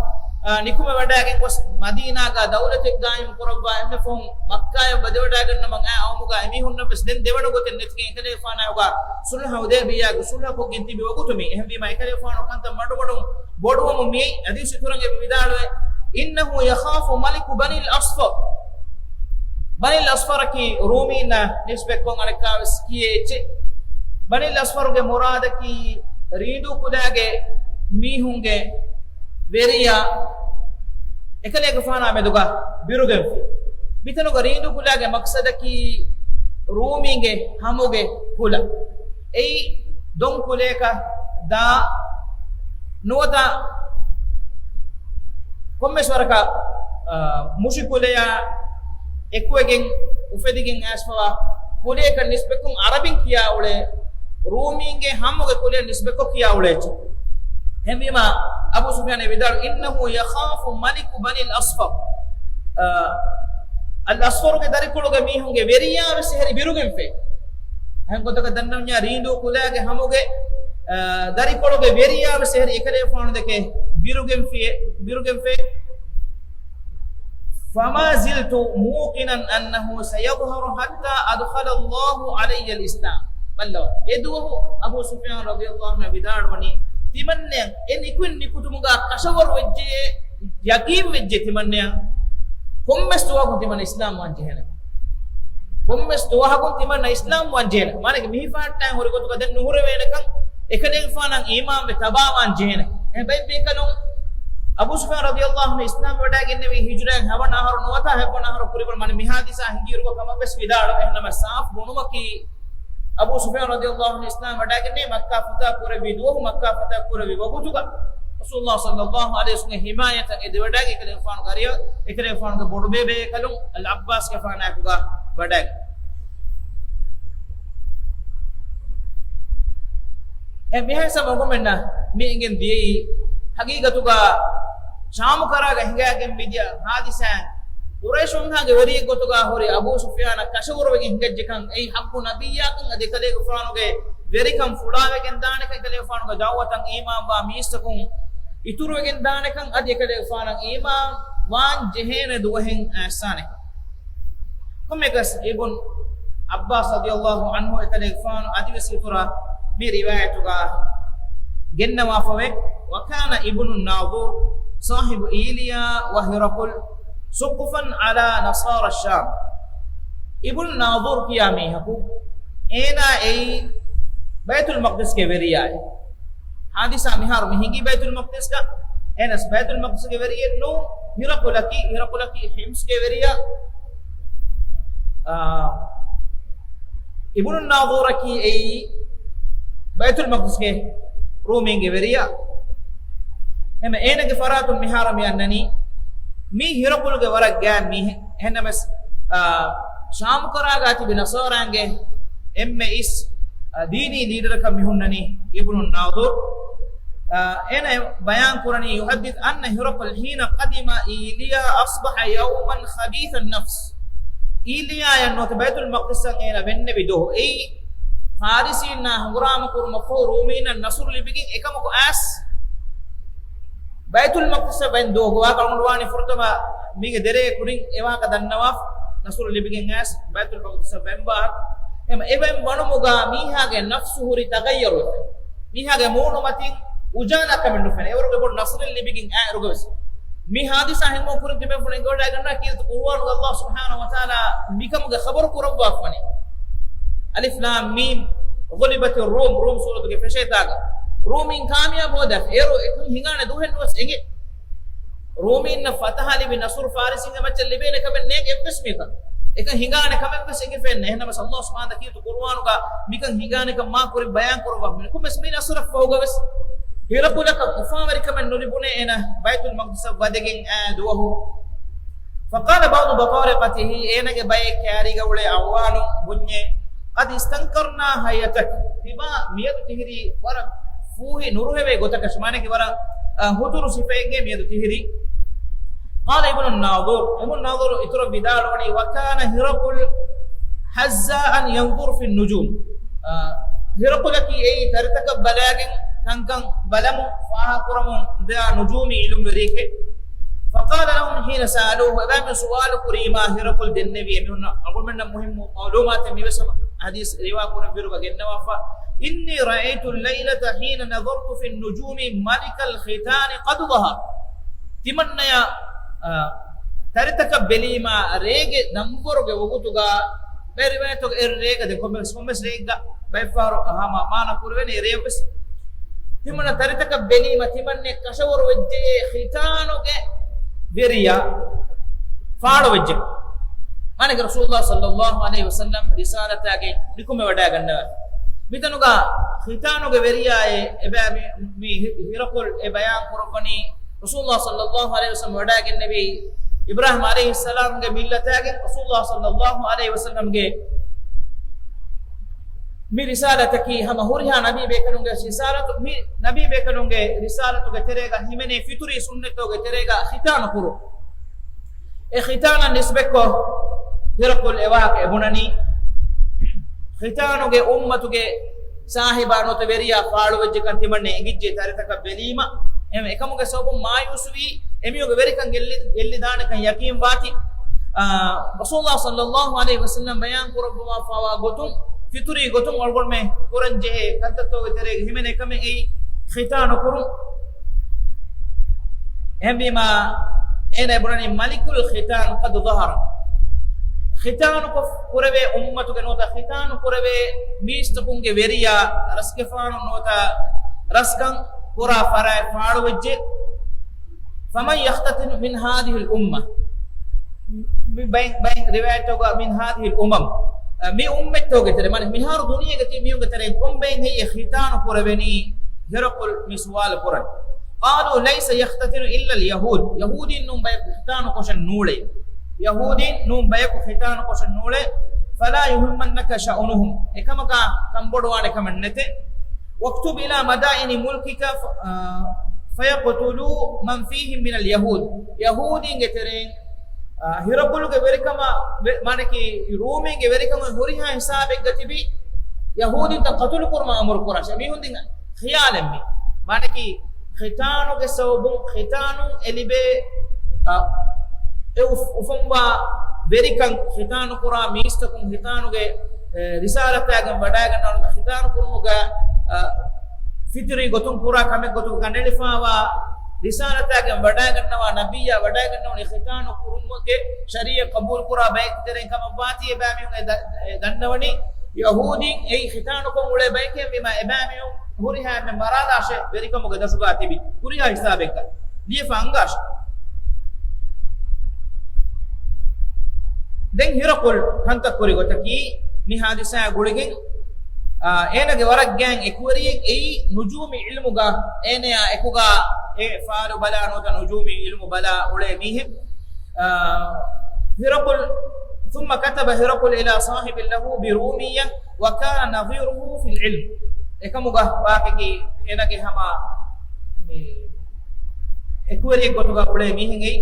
އާ، ނިކުމެ ވަޑައިގެން ގޮސް މަދީނާގަ ދައުލަތެއް ގާއިމު ކުރައްވާ އެންމެ ފަހުން މައްކާޔަށް ވަދެވަޑައިގަންނަމަން އައި އައުމުގަ އެމީހުންނަށް ވެސް ދެން ދެވަނަ ގޮތެއް ނެތިގެން އެކަލޭގެފާނާ ހުގާ ޞުލްޙަ ޙުދައިބިއްޔާގެ ޞުލްޙަ ކޮށްގެން ތިބި ވަގުތު މީ. އެހެންވީމާ އެކަލޭގެފާނު ކަންތައް މަޑުމަޑުން ބޮޑުވަމުން މިއައީ. ޙަދީޘް އިތުރަށް އެބަ ވިދާޅުވޭ، إنه يخاف ملك بني الأصفر. ބަނީ އަސްފަރަކީ ރޫމީންނަށް ނިސްބަތްކޮށް އަނެއްކާވެސް ކިޔޭ އެއްޗެއް. ބަނީލް އަސްފަރުގެ މުރާދަކީ ރީނދޫ ކުލައިގެ މީހުންގެ ވެރިޔާ އެކަލޭގެފާނާ މެދުގަ ބިރުގެންފި. މިތަނުގަ ރީނދޫ ކުލައިގެ މަޤްޞަދަކީ ރޫމީންގެ ހަމުގެ ކުލަ. އެއީ ދޮން ކުލަޔަކަށް ދާ ނުވަތަ ކޮންމެސް ވަރަކަށް، އާ، މުށި ކުލަޔާ އެކުވެގެން އުފެދިގެން އައިސްފަވާ ކުލަޔަކަށް ނިސްބަތްކޮށް އަރަބިން ކިޔާ އުޅޭ، ރޫމީންގެ ހަމުގެ ކުލަޔަށް ނިސްބަތްކޮށް ކިޔާ އުޅޭ އެއްޗެއް. އެހެންވީމަ، އަބޫ ސުފްޔާން ވިދާޅު، "إنه يخاف ملك بني الأصفر." އާ، އަލް އަސްފަރުގެ ދަރިކޮޅުގެ މީހުންގެ ވެރިޔާ ވެސް އެހެރި ބިރުގެންފޭ. އެހެން ގޮތަކަށް ދަންނަވަންޏާ ރީނދޫ ކުލައިގެ ހަމުގެ، އާ، ދަރިކޮޅުގެ ވެރިޔާ ވެސް އެހެރި އެކަލޭފާނު ދެކެ ބިރުގެންފި-، ބިރުގެންފޭ. "فما زلت موقنا أنه سيظهر حتى أدخل الله علي الإسلام." ބައްލަވާ. އެ ދުވަހު އަބޫ ސުފްޔާން ރަޟިޔަﷲ ޢަންހު ވިދާޅުވަނީ، ތިމަންނަޔަށް އެ ނިކުތް ނިކުތުމުގަ ކަށަވަރު ވެއްޖެ، ޔަޤީން ވެއްޖެ ތިމަންނަޔަށް ކޮންމެސް ދުވަހަކު ތިމަން އިސްލާމް ވާން ޖެހޭނެ. ކޮންމެސް ދުވަހަކުން ތިމަންނަ އިސްލާމް ވާން ޖެހޭނެ. މާނައަކީ މި ހިފަހައްޓާ ހުރި ގޮތުގަ ދެން ނުހުރެވޭނެކަން، އެކަލޭގެފާނަށް އީމާންވެ ތަބާވާން ޖެހޭނެ. އެހެން ބައެއް ބޭކަލުން އަބޫ ސުފްޔާން ރަޟިޔަﷲ ޢަންހު އިސްލާމް ވެވަޑައިގެންނެވީ ހިޖުރައިން ހަވަނަ އަހަރު ނުވަތަ ހަތްވަނަ އަހަރު ކުރިބަރު. މާނަ މި ޙާދިސާ ހިނގިއިރުގަ ކަމަށްވެސް ވިދާޅުވޭ. އެހެންނަމަ ސާފު ބުނުމަކީ، އަބޫ ސުފްޔާން ރަޟިޔަﷲ ޢަންހު އިސްލާމް ވަޑައިގެންނެވީ މައްކާ ފަތަޙު ކުރެއްވި ދުވަހު، މައްކާ ފަތަޙު ކުރެއްވި ވަގުތުގަ ރަސޫލުﷲ ޞައްލަﷲ ޢަލައިހި ވަސައްލަމްގެ ޙިމާޔަތަށް އެދިވަޑައިގެން އެކަލޭގެފާނުގެ އަރިއަށް، އެކަލޭގެފާނުގެ ބޮޑުބޭބޭކަލުން އަލް ޢައްބާސްގެފާނާއެކުގަ ވަޑައިގެން. އެ މިހާ ހިސާބަށް އަޅުގަނޑުމެންނަށް މި އެނގެން ދިޔައީ، ޙަޤީޤަތުގަ ޝާމު ކަރާގަ ހިނގައިގެން މިދިޔަ ޙާދިސާއިން ޤުރައިޝުންނާގެ ވެރިއެއް ގޮތުގަ ހުރި އަބޫ ސުފްޔާނަށް ކަށަވަރުވެގެން ހިނގައްޖެކަން، އެއީ ޙައްޤު ނަބިއްޔާކަން އަދި އެކަލޭގެފާނުގެ ވެރިކަން ފުޅާވެގެން ދާނެކަން، އެކަލޭގެފާނުގެ ދަޢުވަތަށް އީމާންވާ މީސްތަކުން އިތުރުވެގެން ދާނެކަން އަދި އެކަލޭގެފާނަށް އީމާން ވާން ޖެހޭނެ ދުވަހެއް އައިސާނެކަން. ކޮންމެއަކަސް އިބްނު ޢައްބާސް ރަޟިޔަﷲ ޢަންހު އެކަލޭގެފާނު އަދިވެސް އިތުރަށް މި ރިވާޔަތުގަ ގެންނަވާފަވޭ. وكان ابن الناظور صاحب إيليا وهرقل سقفا على نصارى الشام. އިބްނު ނާޟޫރު ކިޔާ މީހަކު، އޭނާ އެއީ ބައިތުލް މަޤްދިސްގެ ވެރިޔާއެއް. ޙާދިސާ މިހާރު މި ހިނގީ ބައިތުލް މަޤްދިސްގަ. އެހެނަސް ބައިތުލް މަޤްދިސްގެ ވެރިއެއް ނޫން، ހިރަޤުލަކީ، ހިރަޤުލަކީ ޙިމްޞްގެ ވެރިޔާ. އާ، އިބްނު ނާޟޫރަކީ އެއީ ބައިތުލް މަޤްދިސްގެ ރޫމީންގެ ވެރިޔާ. އެމަ އޭނަގެ ފަރާތުން މިހާރު މި އަންނަނީ މީ ހިރަޤުލުގެ ވަރަށް ގާތް މީހެއް. އެހެންނަމަސް، އާ، ޝާމުކަރާގާ ތިބި ނަޞާރާންގެ އެންމެ އިސް، އާ، ދީނީ ލީޑަރަކަށް މި ހުންނަނީ އިބްނު ނާޟޫރު. އާ، އޭނަ ބަޔާން ކުރަނީ، يحدث أن هرقل حين قدم إيليا أصبح يوما خبيث النفس. އީލިޔާއަށް ނުވަތަ ބައިތުލް މަޤްދިސަށް އޭނަ ވެންނެވި ދުވަހު އެއީ، ފާރިސީންނާ ހަނގުރާމަ ކުރުމަށްފަހު ރޫމީންނަށް ނަޞްރު ލިބިގެން އެކަމަކު އައިސް، ބައިތުލް މަޤްދިސަށް ވެން ދުވަހު ވާހަކަ އަޅުގަނޑު ވާނީ ފުރަތަމަ މީގެ ދެރައެއް ކުރިން އެ ވާހަކަ ދަންނަވާފަ. ނަޞްރު ލިބިގެން އައިސް ބައިތުލް މަޤްދިސަށް ވެން ވާހަކަ. އެމަ އެ ވެން ވަނުމުގަ މީހާގެ ނަފްސު ހުރި ތަޣައްޔަރުވެފަ. މީހާގެ މޫނު މަތިން އުޖާލާ ކަމެއް ނުފެނޭ. އެވަރުގެ ބޮޑު ނަޞްރެއް ލިބިގެން އައިއިރުގަވެސް މި ހާދިސާ ހިނގުމުން ކުރިން ތިބޭފުޅުން އެނގިވަޑައިގަންނަވާ ކީރިތި ޤުރުއާނުގަ ﷲ ސުބްޙާނަހޫ ވަތަޢާލާ މިކަމުގެ ޚަބަރު ކުރައްވާފަވަނީ. އަލިފް ލާމް މީމް، غُلِبَتِ الرُّومُ، ރޫމް ސޫރަތުގެ ފެށޭތާގަ. ރޫމީން ކާމިޔާބު ހޯދާފަ. އޭރު އެކަން ހިނގާނެ ދުވަހެއް ނުވެސް އެނގޭ. ރޫމީންނަށް ފަތަޙަ ލިބި ނަޞްރު ފާރިސީންގެ މައްޗަށް ލިބޭނެ ކަމެއް ނޭނގެ އެއްވެސް މީހަކަށް. އެކަން ހިނގާނެ ކަމެއްވެސް އެނގިފައެއް ނެތް. އެހެންނަމަސް ﷲ ސުބްޙާނަހޫ ވަތަޢާލާ ކީރިތި ޤުރުއާނުގަ މިކަން ހިނގާނެ ކަން މާ ކުރިން ބަޔާން ކުރައްވާފަ. ކޮންމެސް މި ނަޞްރަށް ފަހުގަވެސް ހިރަޤުލަކަށް އުފާވެރިކަމެއް ނުލިބުނޭ އޭނަ ބައިތުލް މަޤްދިސަށް ވަދެގެން އައި ދުވަހު. فقال بعض بطارقته، އޭނަގެ ބައެއް ކައިރީގަ އުޅޭ އަޢުވާނުން ބުންޏޭ، قد استنكرنا هيئتك، ތިބާ މިއަދު ތިހިރީ ވަރަށް ފޫހި ނުރުހެވޭ ގޮތަކަށް، މާނައަކީ ވަރަށް، އަ، ހުތުރު ސިފައެއްގައި މިއަދު ތިހިރީ. قال ابن الناظور، އިބްނު ނާޟޫރު އިތުރަށް ވިދާޅުވަނީ، وكان هرقل حذاء ينظر في النجوم. އާ، ހިރަޤުލަކީ އެއީ ތަރިތަކަށް ބަލާގެން ކަންކަން ބަލަމުން ފާހަގަކުރަމުން ދާ ނުޖޫމީ ޢިލްމުވެރިއެކޭ. فقال لهم حين سألوه، އެބައިމީހުން ސުވާލު ކުރީމާ ހިރަޤުލް ދެންނެވި އެމީހުންނަށް އަޅުގަނޑުމެންނަށް މުހިއްމު މަޢުލޫމާތެއް މިވެސް ހަމަ ޙަދީޘް ރިވާ ކުރެއްވިއިރުގަ ގެންނަވާފަ. إني رأيت الليلة حين نظرت في النجوم ملك الختان قد ظهر. ތިމަންނަޔަށް، އާ، ތަރިތަކަށް ބެލީމާ ރޭގެ ދަންވަރުގެ ވަގުތުގަ ބައެއް ރިވާޔަތުގަ އެ ރޭގަ ދެން ކޮންމެސް، ކޮންމެސް ރެއެއްގަ ބައެއްފަހަރު ހަމަ މާނަ ކުރެވޭނެ ރޭވެސް. ތިމަންނަ ތަރިތަކަށް ބެލީމަ ތިމަންނެ ކަށަވަރު ވެއްޖެ ޚިތާނުގެ ވެރިޔާ ފާޅުވެއްޖެ. މާނައަކީ ރަސޫލުﷲ ޞައްލަﷲ ޢަލައިހި ވަސައްލަމް ރިސާލަތާގެ ނިކުމެވަޑައިގަންނަވާ. މިތަނުގަ ޚިތާނުގެ ވެރިޔާއޭ އެބައިމީ، މި ހި-، ހިރަޤުލް އެ ބަޔާން ކުރައްވަނީ ރަސޫލުﷲ ޞައްލަﷲ ޢަލައިހި ވަސައްލަމް ވަޑައިގެންނެވީ އިބްރާހީމް ޢަލައިހިއްސަލާމްގެ މިއްލަތާގެ ރަސޫލުﷲ ޞައްލަﷲ ޢަލައިހި ވަސައްލަމްގެ މި ރިސާލަތަކީ ހަމަ ހުރިހާ ނަބީ ބޭކަލުންގެ ރިސާލަތު، މި ނަބީ ބޭކަލުންގެ ރިސާލަތުގެ ތެރޭގަ ހިމެނޭ ފިތުރީ ސުންނަތްތަކުގެ ތެރޭގަ ޚިތާނު ކުރުން. އެ ޚިތާނަށް ނިސްބަތްކޮށް ހިރަޤުލް އެވާހަކަ އެބުނަނީ، ޚިތާނުގެ އުއްމަތުގެ ސާހިބާ ނުވަތަ ވެރިޔާ ފާޅުވެއްޖެކަން ތިމަންނެ އެނގިއްޖެ ތަރިތަކަށް ބެލީމަ. އެހެން އެކަމުގެ ސަބަބުން މާޔޫސްވީ އެމީހުންގެ ވެރިކަން ގެއްލި-، ގެއްލިދާނެކަން ޔަޤީންވާތީ. އާ، ރަސޫލުﷲ ޞައްލަﷲ ޢަލައިހި ވަސައްލަމް ބަޔާން ކުރައްވާފައިވާ ގޮތުން، ފިތުރީ ގޮތުން އަޅުގަނޑުމެން ކުރަން ޖެހޭ ކަންތައްތަކުގެ ތެރޭގަ ހިމެނޭ ކަމެއް އެއީ ޚިތާނު ކުރުން. އެހެންވީމާ، އޭނަ ބުނަނީ މަލިކުލް ޚިތާން ޤަދް ޡަހަރަ. ޚިތާނުކޮށް ކުރެވޭ އުއްމަތުގެ ނުވަތަ ޚިތާނު ކުރެވޭ މީސްތަކުންގެ ވެރިޔާ ރަސްގެފާނު ނުވަތަ ރަސްކަން ކުރާ ފަރާތް ފާޅުވެއްޖެ. فمن يختتن من هذه الأمة. މި ބައި-، ބައި ރިވާޔަތްތަކުގަ من هذه الأمم. މި އުއްމަތްތަކުގެ ތެރޭ، މާނަ މިހާރު ދުނިޔޭގަ ތިބި މީހުންގެ ތެރެއިން ކޮންބައެއް ހެއްޔޭ ޚިތާނު ކުރެވެނީ؟ ހިރަޤުލް މި ސުވާލު ކުރަން. قالوا ليس يختتن إلا اليهود. ޔަހޫދީން ނޫން ބަޔަކު ޚިތާނު ކޮށެއް ނޫޅޭ. ޔަހޫދީން ނޫން ބަޔަކު ޚިތާނު ކޮށެއް ނޫޅޭ. فلا يهمنك شأنهم. އެކަމަކާ ކަންބޮޑުވާނެ ކަމެއް ނެތޭ. واكتب إلى مدائن ملكك ف-، آ، فيقتلوا من فيهم من اليهود. ޔަހޫދީންގެ ތެރެއިން، އާ، ހިރަޤުލުގެ ވެރިކަމަށް ވެ-، މާނައަކީ ރޫމީންގެ ވެރިކަމުގެ ހުރިހާ ހިސާބެއްގަ ތިބި ޔަހޫދީންތައް ޤަތުލު ކުރުމަށް އަމުރު ކުރާށޭ. މީހުން ދިން ޚިޔާލެއް މި. މާނައަކީ ޚިތާނުގެ ސަބަބުން ޚިތާނުން އެ ލިބޭ، އާ، އެ އުފް-، އުފަންވާ ވެރިކަން، ޚިތާނު ކުރާ މީސްތަކުން ޚިތާނުގެ، އެ، ރިސާލަތާގެން ވަޑައިގަންނަވާ ޚިތާނު ކުރުމުގަ، އާ، ފިތުރީ ގޮތުން ކުރާ ކަމެއް ގޮތުގަ ގަނެލިފައިވާ ރިސާލަތާގެން ވަޑައިގަންނަވާ ނަބިއްޔާ ވަޑައިގަންނަވަނީ ޚިތާނު ކުރުމުގެ ޝަރީޢަތް ޤަބޫލު ކުރާ ބައެއްގެ ތެރެއިން ކަމަށްވާތީ އެބައިމީހުން އެ ދަ-، އެ ދަންނަވަނީ ޔަހޫދީން އެއީ ޚިތާނުކޮށް އުޅޭ ބައެކޭ ވީމާ އެބައިމީހުން ހުރިހާ އެންމެ މަރާލާށޭ ވެރިކަމުގެ ދަށުގަ ތިބި ހުރިހާ ހިސާބެއްގަ ލިޔެފަ އަންގާށޭ. ދެން ހިރަޤުލް ކަންތައް ކުރި ގޮތަކީ މި ހާދިސާއާ ގުޅިގެން، އާ، އޭނަގެ ވަރަށް ގާތް އެކުވެރިއެއް އެއީ ނުޖޫމީ ޢިލްމުގަ އޭނަޔާ އެކުގަ އެ ފާލު ބަލާ ނުވަތަ ނުޖޫމީ ޢިލްމު ބަލާ އުޅޭ މީހެއް. އާ، ހިރަޤުލް، ثم كتب هرقل إلى صاحب له برومية وكان نظيره في العلم. އެކަމުގަ ވާހަކައަކީ އޭނަގެ ހަމަ މި އެކުވެރިއެއް ގޮތުގަ އުޅޭ މީހެއް އެއީ.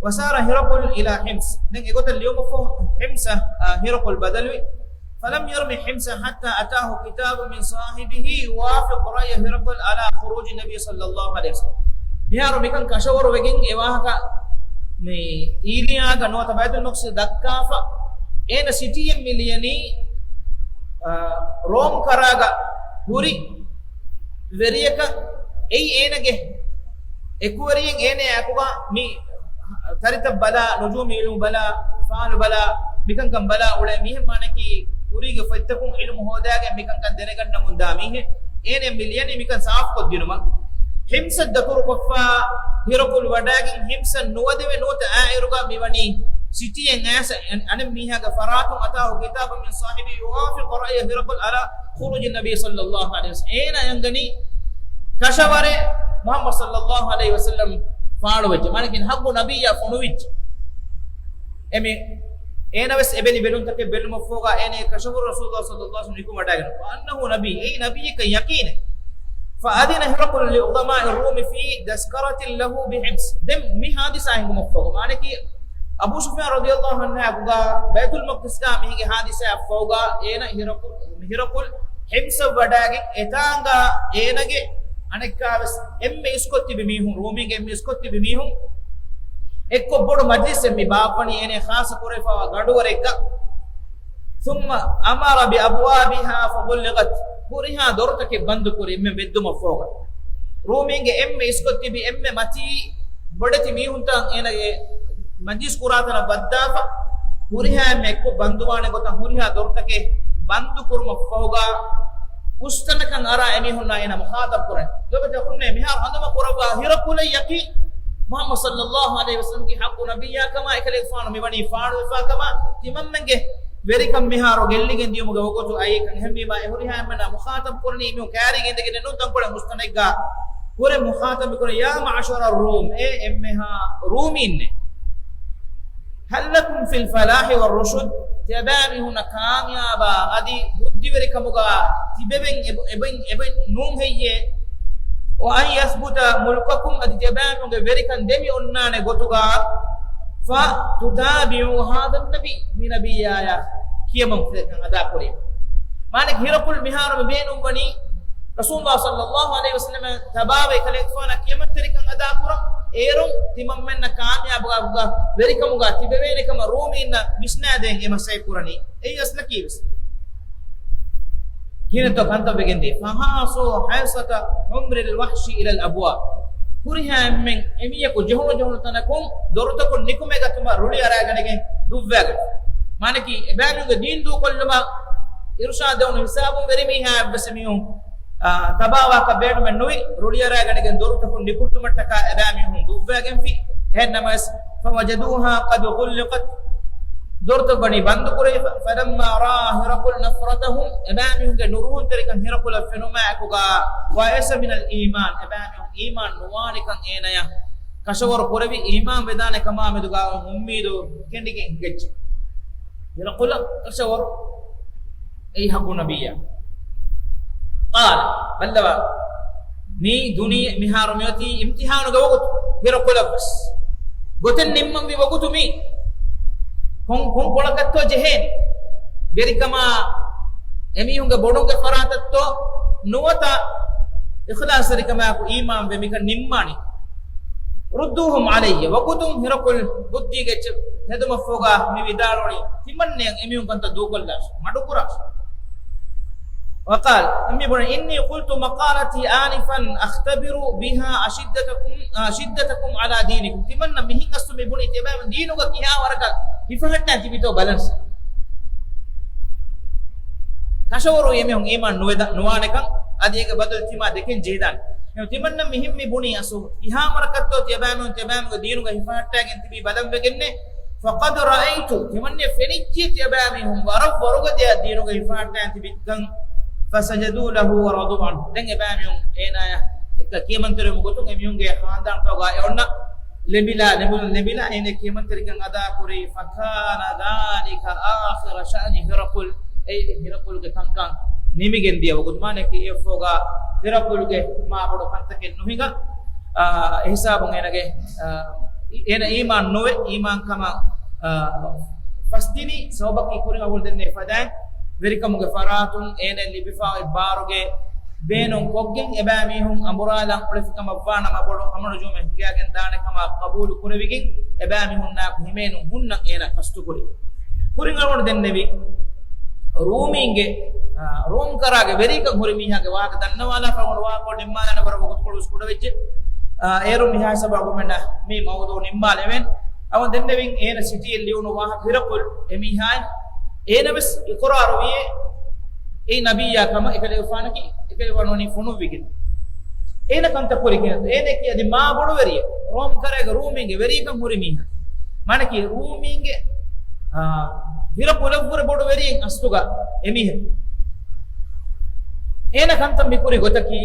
وسار هرقل إلى حمص. ދެން އެގޮތަށް ލިޔުމަށްފަހު ޙިމްޞަށް، އާ، ހިރަޤުލް ބަދަލުވި. فلم يرم حمص حتى أتاه كتاب من صاحبه يوافق رأي هرقل على خروج النبي صلى الله عليه وسلم. މިހާރު މިކަން ކަށަވަރު ވެގެން އެ ވާހަކަ މި އީލިޔާގަ ނުވަތަ ބައިތުލް މަޤްދިސް ދައްކާފަ، އޭނަ ސިޓީއެއް މި ލިޔަނީ، އާ، ރޯމް ކަރާގަ ހުރި ވެރިޔަކަށް އެއީ އޭނަގެ އެކުވެރިއެއް އޭނަ އެކުގަ މި ތަރިތައް ބަލާ، ނުޖޫމީ ޢިލްމު ބަލާ، ފާލު ބަލާ، މިކަންކަން ބަލާ އުޅޭ މީހެއް، މާނައަކީ ކުރީގެ ފޮތްތަކުން ޢިލްމު ހޯދާގެން މިކަންކަން ދެނެގަންނަމުން ދާ މީހެއް. އޭނަ މި ލިޔަނީ މިކަން ސާފުކޮށްދިނުމަށް. ޙިމްޞަށް ދަތުރުކޮށްފަ ހިރަޤުލް ވަޑައިގެން ޙިމްޞަށް ނުވަދެވޭ ނުވަތަ އާއިރުގަ މިވަނީ ސިޓީއެއް އައިސް އަން-، އަނެއް މީހާގެ ފަރާތުން أتاه كتاب من صاحبه يوافق رأي هرقل على خروج النبي صلى الله عليه وسلم. އޭނަ އަންގަނީ ކަށަވަރެއް މުޙައްމަދު صلى الله عليه وسلم ފާޅުވެއްޖެ. މާނައަކީ ޙައްޤު ނަބިއްޔާ ފޮނުވިއްޖެ. އެމެ އޭނަ ވެސް އެބެލި ބެލުންތަކެއް ބެލުމަށްފަހުގަ އޭނަ ކަށަވަރު ރަސޫލުﷲ صلى الله عليه وسلم ނިކުމެވަޑައިގެން، وأنه نبي، އެއީ ނަބިއްޔެކަން ޔަޤީނެއް. فأذن هرقل لعظماء الروم في تذكرة له بحمص. ދެން މި ހާދިސާ ހިނގުމަށްފަހުގަ، މާނައަކީ އަބޫ ސުފްޔާން رضي الله عنه އަށް އެކުގަ ބައިތުލް މަޤްދިސްގަ މީގެ ހާދިސާއަށްފަހުގަ އޭނަ ހިރަޤުލް، ހިރަޤުލް ޙިމްޞަށް ވަޑައިގެން އެތާނގަ އޭނަގެ އަނެއްކާވެސް އެންމެ އިސްކޮށް ތިބި މީހުން، ރޫމީންގެ އެންމެ އިސްކޮށް ތިބި މީހުން އެއްކޮށް ބޮޑު މަޖްލިސްއެއް މި ބާއްވަނީ އޭނަ ޚާއްޞަ ކުރެވިފައިވާ ގަނޑުވަރެއްގަ. ثم أمر بأبوابها فغلقت. ހުރިހާ ދޮރުތަކެއް ބަންދުކުރި އެންމެން ވެއްދުމަށްފަހުގަ. ރޫމީންގެ އެންމެ އިސްކޮށް ތިބި އެންމެ މަތީ ބޮޑެތި މީހުންތައް އޭނަގެ މަޖިލިސް ކުރާތަނަށް ވައްދާފަ، ހުރިހާ އެންމެ އެއްކޮށް ބަންދުވާނެ ގޮތަށް ހުރިހާ ދޮރުތަކެއް ބަންދު ކުރުމަށްފަހުގަ އުސްތަނަކަށް އަރާ އެމީހުންނާ އޭނާ މުޚާޠަބް ކުރަން. ލޯބިތަކުންނޭ މިހާރު ހަނދުމަ ކުރައްވާ ހިރަކުލަށް ޔަޤީން މުޙައްމަދު ޞައްލައްލާހު ޢަލައިހި ވަސައްލަމްގެ ޙައްޤު ނަބިއްޔާ ކަމާ އެކަލޭގެފާނު މިވަނީ ފާޅުވެފާ ކަމާ ތިމަންމެންގެ ވެރިކަން މިހާރު ގެއްލިގެން ދިޔުމުގެ ވަގުތު އައީކަން. އެހެންވީމާ އެ ހުރިހާ އެންމެންނާ މުޚާޠަބް ކުރަނީ މި ކައިރީގަ އިނދެގެން ނޫން، ތަންކޮޅެއް މުސްތަނައެއްގަ ހުރެ މުޚާޠަބް ކުރޭ، يا معشر الروم، އޭ އެންމެހާ ރޫމީންނޭ، هل لكم في الفلاح والرشد؟ ތިޔަބައިމީހުންނަށް ކާމިޔާބާ އަދި ބުއްދިވެރިކަމުގަ ތިބެވެން އެބަ-، އެބައިން، އެބައިން ނޫން ހެއްޔޭ؟ وأن يثبت ملككم، އަދި ތިޔަބައިމީހުންގެ ވެރިކަން ދެމި އޮންނާނެ ގޮތުގަ، فتتابعوا هذا النبي، މި ނަބިއްޔާޔާ ކިޔަމަންތެރިކަން އަދާކުރީމަ. މާނައަކީ ހިރަކުލް މިހާރު މި ބޭނުންވަނީ ރަސޫލުﷲ ޞައްލައްލާހު ޢަލައިހި ވަސައްލަމަށް ތަބާވެ ކަލޭގެފާނަށް ކިޔަމަންތެރިކަން އަދާކުރަން. އޭރުން ތިމަންމެންނަށް ކާމިޔާބުގަ ވެރިކަމުގަ ތިބެވޭނެ ކަމަށް ރޫމީންނަށް ވިސްނާދޭން އެ މަސައްކަތް ކުރަނީ. އެއީ އަސްލަކީވެސް. ކިހިނެއްތޯ ކަންތައް ވެގެންދީ. فحاصوا حيصة حمر الوحش إلى الأبواب. ހުރިހާ އެންމެން އެމީހަކު ޖެހުނު ޖެހުނު ތަނަކުން ދޮރުތަކުން ނިކުމެގަތުމަށް ރުޅި އަރާގަނެގެން ދުއްވައިގަން. މާނަކީ އެބައިމީހުންގެ ދީން ދޫކޮށްލުމަށް އިރުޝާދު ދެވުނު ހިސާބުން ވެރިމީހާ އެއްވެސް އެމީހުން، އާ، ތަބާވާކަށް ބޭނުމެއް ނުވި، ރުޅި އަރާގަނެގެން ދޮރުތަކުން ނިކުތުމަށްޓަކާ އެބައިމީހުން ދުއްވައިގެންފި. އެހެންނަމަވެސް، فوجدوها قد غلقت، ދޮރުތައް ވަނީ ބަންދު ކުރެވިފަ. فلما رأى هرقل نفرتهم، އެބައިމީހުންގެ ނުރުހުންތެރިކަން ހިރަކުލަށް ފެނުމާއެކުގަ، وأيس من الإيمان، އެބައިމީހުން އީމާން ނުވާނެކަން އޭނަޔަށް ކަށަވަރު ކުރެވި، އީމާން ވެދާނެ ކަމާ މެދުގަ އުއްމީދު ކެނޑިގެން ހިނގައްޖެ. ހިރަކުލަށް ކަށަވަރު އެއީ ޙައްޤު ނަބިއްޔާ. قال، ބައްލަވާ، މީ ދުނިޔެ މިހާރު މިއޮތީ އިމްތިޙާނުގެ ވަގުތު. ހިރަކުލަށްވެސް ގޮތެއް ނިންމަންވީ ވަގުތު މީ. ކޮން، ކޮން ކޮޅަކަށްތޯ ޖެހޭނީ؟ ވެރިކަމާ އެމީހުންގެ ބޮޑުންގެ ފަރާތަށްތޯ ނުވަތަ އިޚްލާޞްތެރިކަމާއެކު އީމާންވެ މިކަން ނިންމާނީ؟ ރުއްދޫހުމް ޢަލައްޔަ. ވަގުތުން ހިރަކުލް ބުއްދީގެ އެއްޗެއް ހެދުމަށްފަހުގަ މި ވިދާޅުވަނީ، ތިމަންނަޔަށް އެމީހުން ކަންތައް ދޫކޮށްލާށި، މަޑުކުރާށި. وقال، މި ބުނެ، إني قلت مقالتي آنفا أختبر بها أشدتكم، آ، شدتكم على دينكم. ތިމަންނަ މިހިން އަސްލު މި ބުނީ ތިޔަބައިމީހުން ދީނުގަ ކިހާ ވަރަކަށް ހިފަހައްޓާ ތިބިތޯ ބަލަންސް. ކަށަވަރު އެމީހުން އީމާން ނުވެދާ، ނުވާނެކަން އަދި އޭގެ ބަދަލު ތިމާ ދެކެން ޖެހިދާނެ. ތިމަންނަ މިހިން މި ބުނީ އަސްލު ކިހާ ވަރަކަށްތޯ ތިޔަބައިމީހުން ތިޔަބައިމީހުންގެ ދީނުގަ ހިފަހައްޓާގެން ތިބީ ބަލަން ވެގެންނޭ. فقد رأيت، ތިމަންނަ ފެނިއްޖެ ތިޔަބައިމީހުން ވަރަށް ވަރުގަދަޔަށް ދީނުގަ ހިފަހައްޓާ ތިބި ކަން. فسجدوا له ورضوا عنه. ދެން އެބައިމީހުން އޭނާޔާ އެއްކަ ކިޔަމަންތެރިވުމުގެ ގޮތުން އެމީހުންގެ ހާނދާންތަކުގަ އެ އޮންނަ ލިބިލާ، ލިބުން ލިބިލާ އޭނަ ކިޔަމަންތެރިކަން އަދާކުރީ. فكان ذلك آخر شأن هرقل. އެއީ ހިރަކުލްގެ ކަންކަން ނިމިގެން ދިޔަ ވަގުތު. މާނައަކީ އެއަށްފަހުގަ ހިރަކުލްގެ މާބޮޑު ކަންތަކެއް ނުހިނގާ، އާ، އެހިސާބުން އޭނަގެ، އާ، އޭނަ އީމާން ނުވެ، އީމާންކަމަށް، އާ، ފަސްދިނީ ސަބަބަކީ ކުރިން އަޅުގަނޑު ދެންނެވި ފަދައިން ވެރިކަމުގެ ފަރާތުން އޭނަ ލިބިފައި ބާރުގެ ބޭނުން ކޮށްގެން އެބައިމީހުން އަނބުރާލަން އުޅެފިކަމަށްވާނަމަ ބޮޑު ހަމަނުޖުމެއް ހިނގައިގެން ދާނެކަމަށް ޤަބޫލު ކުރެވިގެން އެބައިމީހުންނާއެކު ހިމޭނުން ހުންނަން އޭނަ ޤަޞްދުކުރި. ކުރިން އަޅުގަނޑު ދެންނެވި ރޫމީންގެ، އާ، ރޯމް ކަރާގެ ވެރިކަން ހުރި މީހާގެ ވާހަކަ ދަންނަވާލާފަ އަޅުގަނޑު ވާހަކަ ނިންމާލާނެ ވަރަށް ވަގުތުކޮޅު ވެސް ކުޑަވެއްޖެ. އާ، އޭރު މިހާ ހިސާބަށް އަޅުގަނޑުމެންނަށް މި މައުޟޫޢު ނިންމާލެވެން. އަޅުގަނޑު ދެންނެވިން އޭނަ ސިޓީއެއް ލިޔުނު ވާހަކަ ހިރަކުލް އެމީހާއި އޭނަ ވެސް އިޤުރާރުވިއޭ އެއީ ނަބިއްޔާ ކަމަށް އެކަލޭގެފާނަކީ އެކަލޭގެފާނު ވަނީ ފޮނުއްވިގެން. އޭނަ ކަންތައް ކުރި ކިހިނެއްތަ؟ އޭނައަކީ އަދި މާ ބޮޑު ވެރިއެއް. ރޯމް ކަރައިގެ ރޫމީންގެ ވެރިކަން ހުރި މީހާ. މާނައަކީ ރޫމީންގެ، އާ، ހިރަކުލަށްވުރެ ބޮޑު ވެރިއެއް އަސްލުގަ އެމީހެއް. އޭނަ ކަންތައް މިކުރި ގޮތަކީ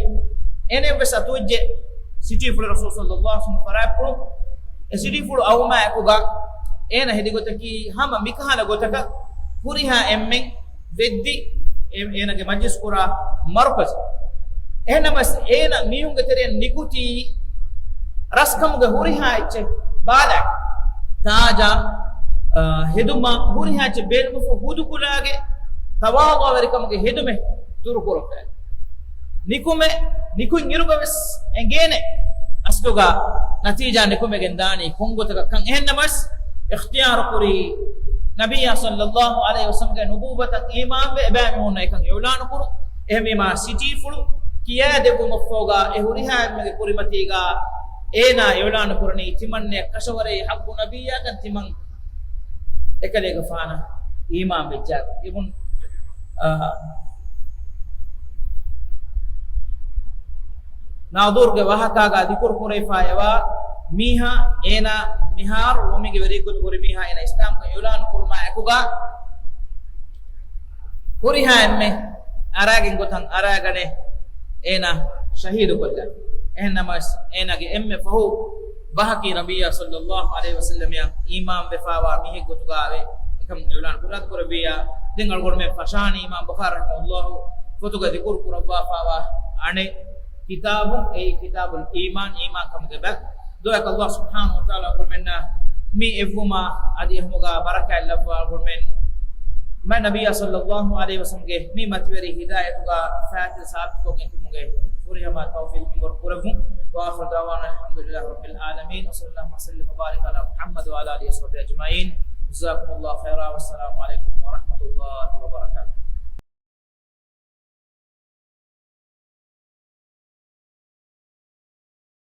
އޭނައަށްވެސް އަތުވެއްޖެ ސިޓީފުޅު ރަސޫލު ޞައްލައްލާހު ޢަލައިހި ވަސައްލަމަ ފަރާތްޕުޅު. އެ ސިޓީފުޅު އައުމާއެކުގަ އޭނަ ހެދި ގޮތަކީ ހަމަ މިކަހަލަ ގޮތަކަށް ހުރިހާ އެންމެން ވެއްދި އޭ-، އޭނަގެ މަޖްލިސް ކުރާ މަރުކަޒު. އެހެންނަމަވެސް އޭނަ މީހުންގެ ތެރެއަށް ނިކުތީ ރަސްކަމުގެ ހުރިހާ އެއްޗެއް ބާލާ، ތާޖާ، އާ، ހެދުމާ ހުރިހާ އެއްޗެއް ބޭނުމަށްފަހު ހުދުކުލާގެ ތަވާޟުޢުވެރިކަމުގެ ހެދުމެއް ދުރުކުރައްވާ. ނިކުމެ، ނިކުތް އިރުގަވެސް އެނގޭނެ އަސްލުގަ ނަތީޖާ ނިކުމެގެން ދާނީ ކޮންގޮތަކަށް ކަން. އެހެންނަމަވެސް އިޚްތިޔާރު ކުރީ ނަބިއްޔާ ޞައްލައްލާހު ޢަލައިހި ވަސައްލަމްގެ ނުބުއްވަތަށް އީމާންވެ އެބައިމީހުންނަށް އެކަން އިޢުލާނު ކުރުން. އެހެންވީމާ ސިޓީފުޅު ކިޔާދެއްވުމަށްފަހުގަ އެ ހުރިހާ އެންމެންގެ ކުރިމަތީގަ އޭނާ އިޢުލާނު ކުރަނީ ތިމަންނަޔަށް ކަށަވަރެއް ޙައްޤު ނަބިއްޔާކަން ތިމަން އެކަލޭގެފާނަށް އީމާން ވެއްޖާގަ. އިބުން އާ، ނާދޫރުގެ ވާހަކާގަ ޛިކުރު ކުރެވިފައިވާ މީހާ، އޭނާ މިހާރު ރޯމީގެ ވެރިއެއްގޮތު ހުރި މީހާ އޭނާ އިސްލާމްކަން އިޢުލާނު ކުރުމާ އެކުގަ ހުރިހާ އެންމެ އަރާގެން ގޮތަށް އަރާގަނެ އޭނާ ޝަހީދު ކޮށްލަން. އެހެންނަމަވެސް އޭނާގެ އެންމެ ފަހު ބަހަކީ ނަބިއްޔާ ޞައްލައްލާހު ޢަލައިހި ވަސައްލަމައަށް އީމާން ވެފައިވާ މީހެއް ގޮތުގައި އެކަން އިޢުލާން ކުރާތި ކުރެއްވިއްޔާ، ދެން އަޅުގަނޑުމެން ފަށާނީ އިމާމް ބުޚާރީ ރަޙިމަހުﷲ ފޮތުގަ ޛިކުރު ކުރައްވާފައިވާ އަނެއް ކިތާބު، އެއީ ކިތާބުލް އީމާން، އީމާން ކަމުގެ ބައި. ދުޢައަކަށް ﷲ ސުބްޙާނަހޫ ވަތަޢާލާ އަޅުގަނޑުމެންނަށް މި އެއްވުމާ އަދި އެހުމުގަ ބަރަކާތް ލައްވާ އަޅުގަނޑުމެން މާތް ނަބިއްޔާ ޞައްލައްލާހު ޢަލައިހި ވަސައްލަމްގެ މި މަތިވެރި ހިދާޔަތުގަ ފާތިލް ސާބިތުކޮށްގެން ތިބުމުގެ ފުރިހަމަ ތައުފީޤު މިންވަރު ކުރެއްވުން. وآخر دعوانا الحمد لله رب العالمين، وصلى اللهم وسلم وبارك على محمد وعلى آله وصحبه أجمعين. جزاكم الله خيرا، والسلام عليكم ورحمة الله وبركاته.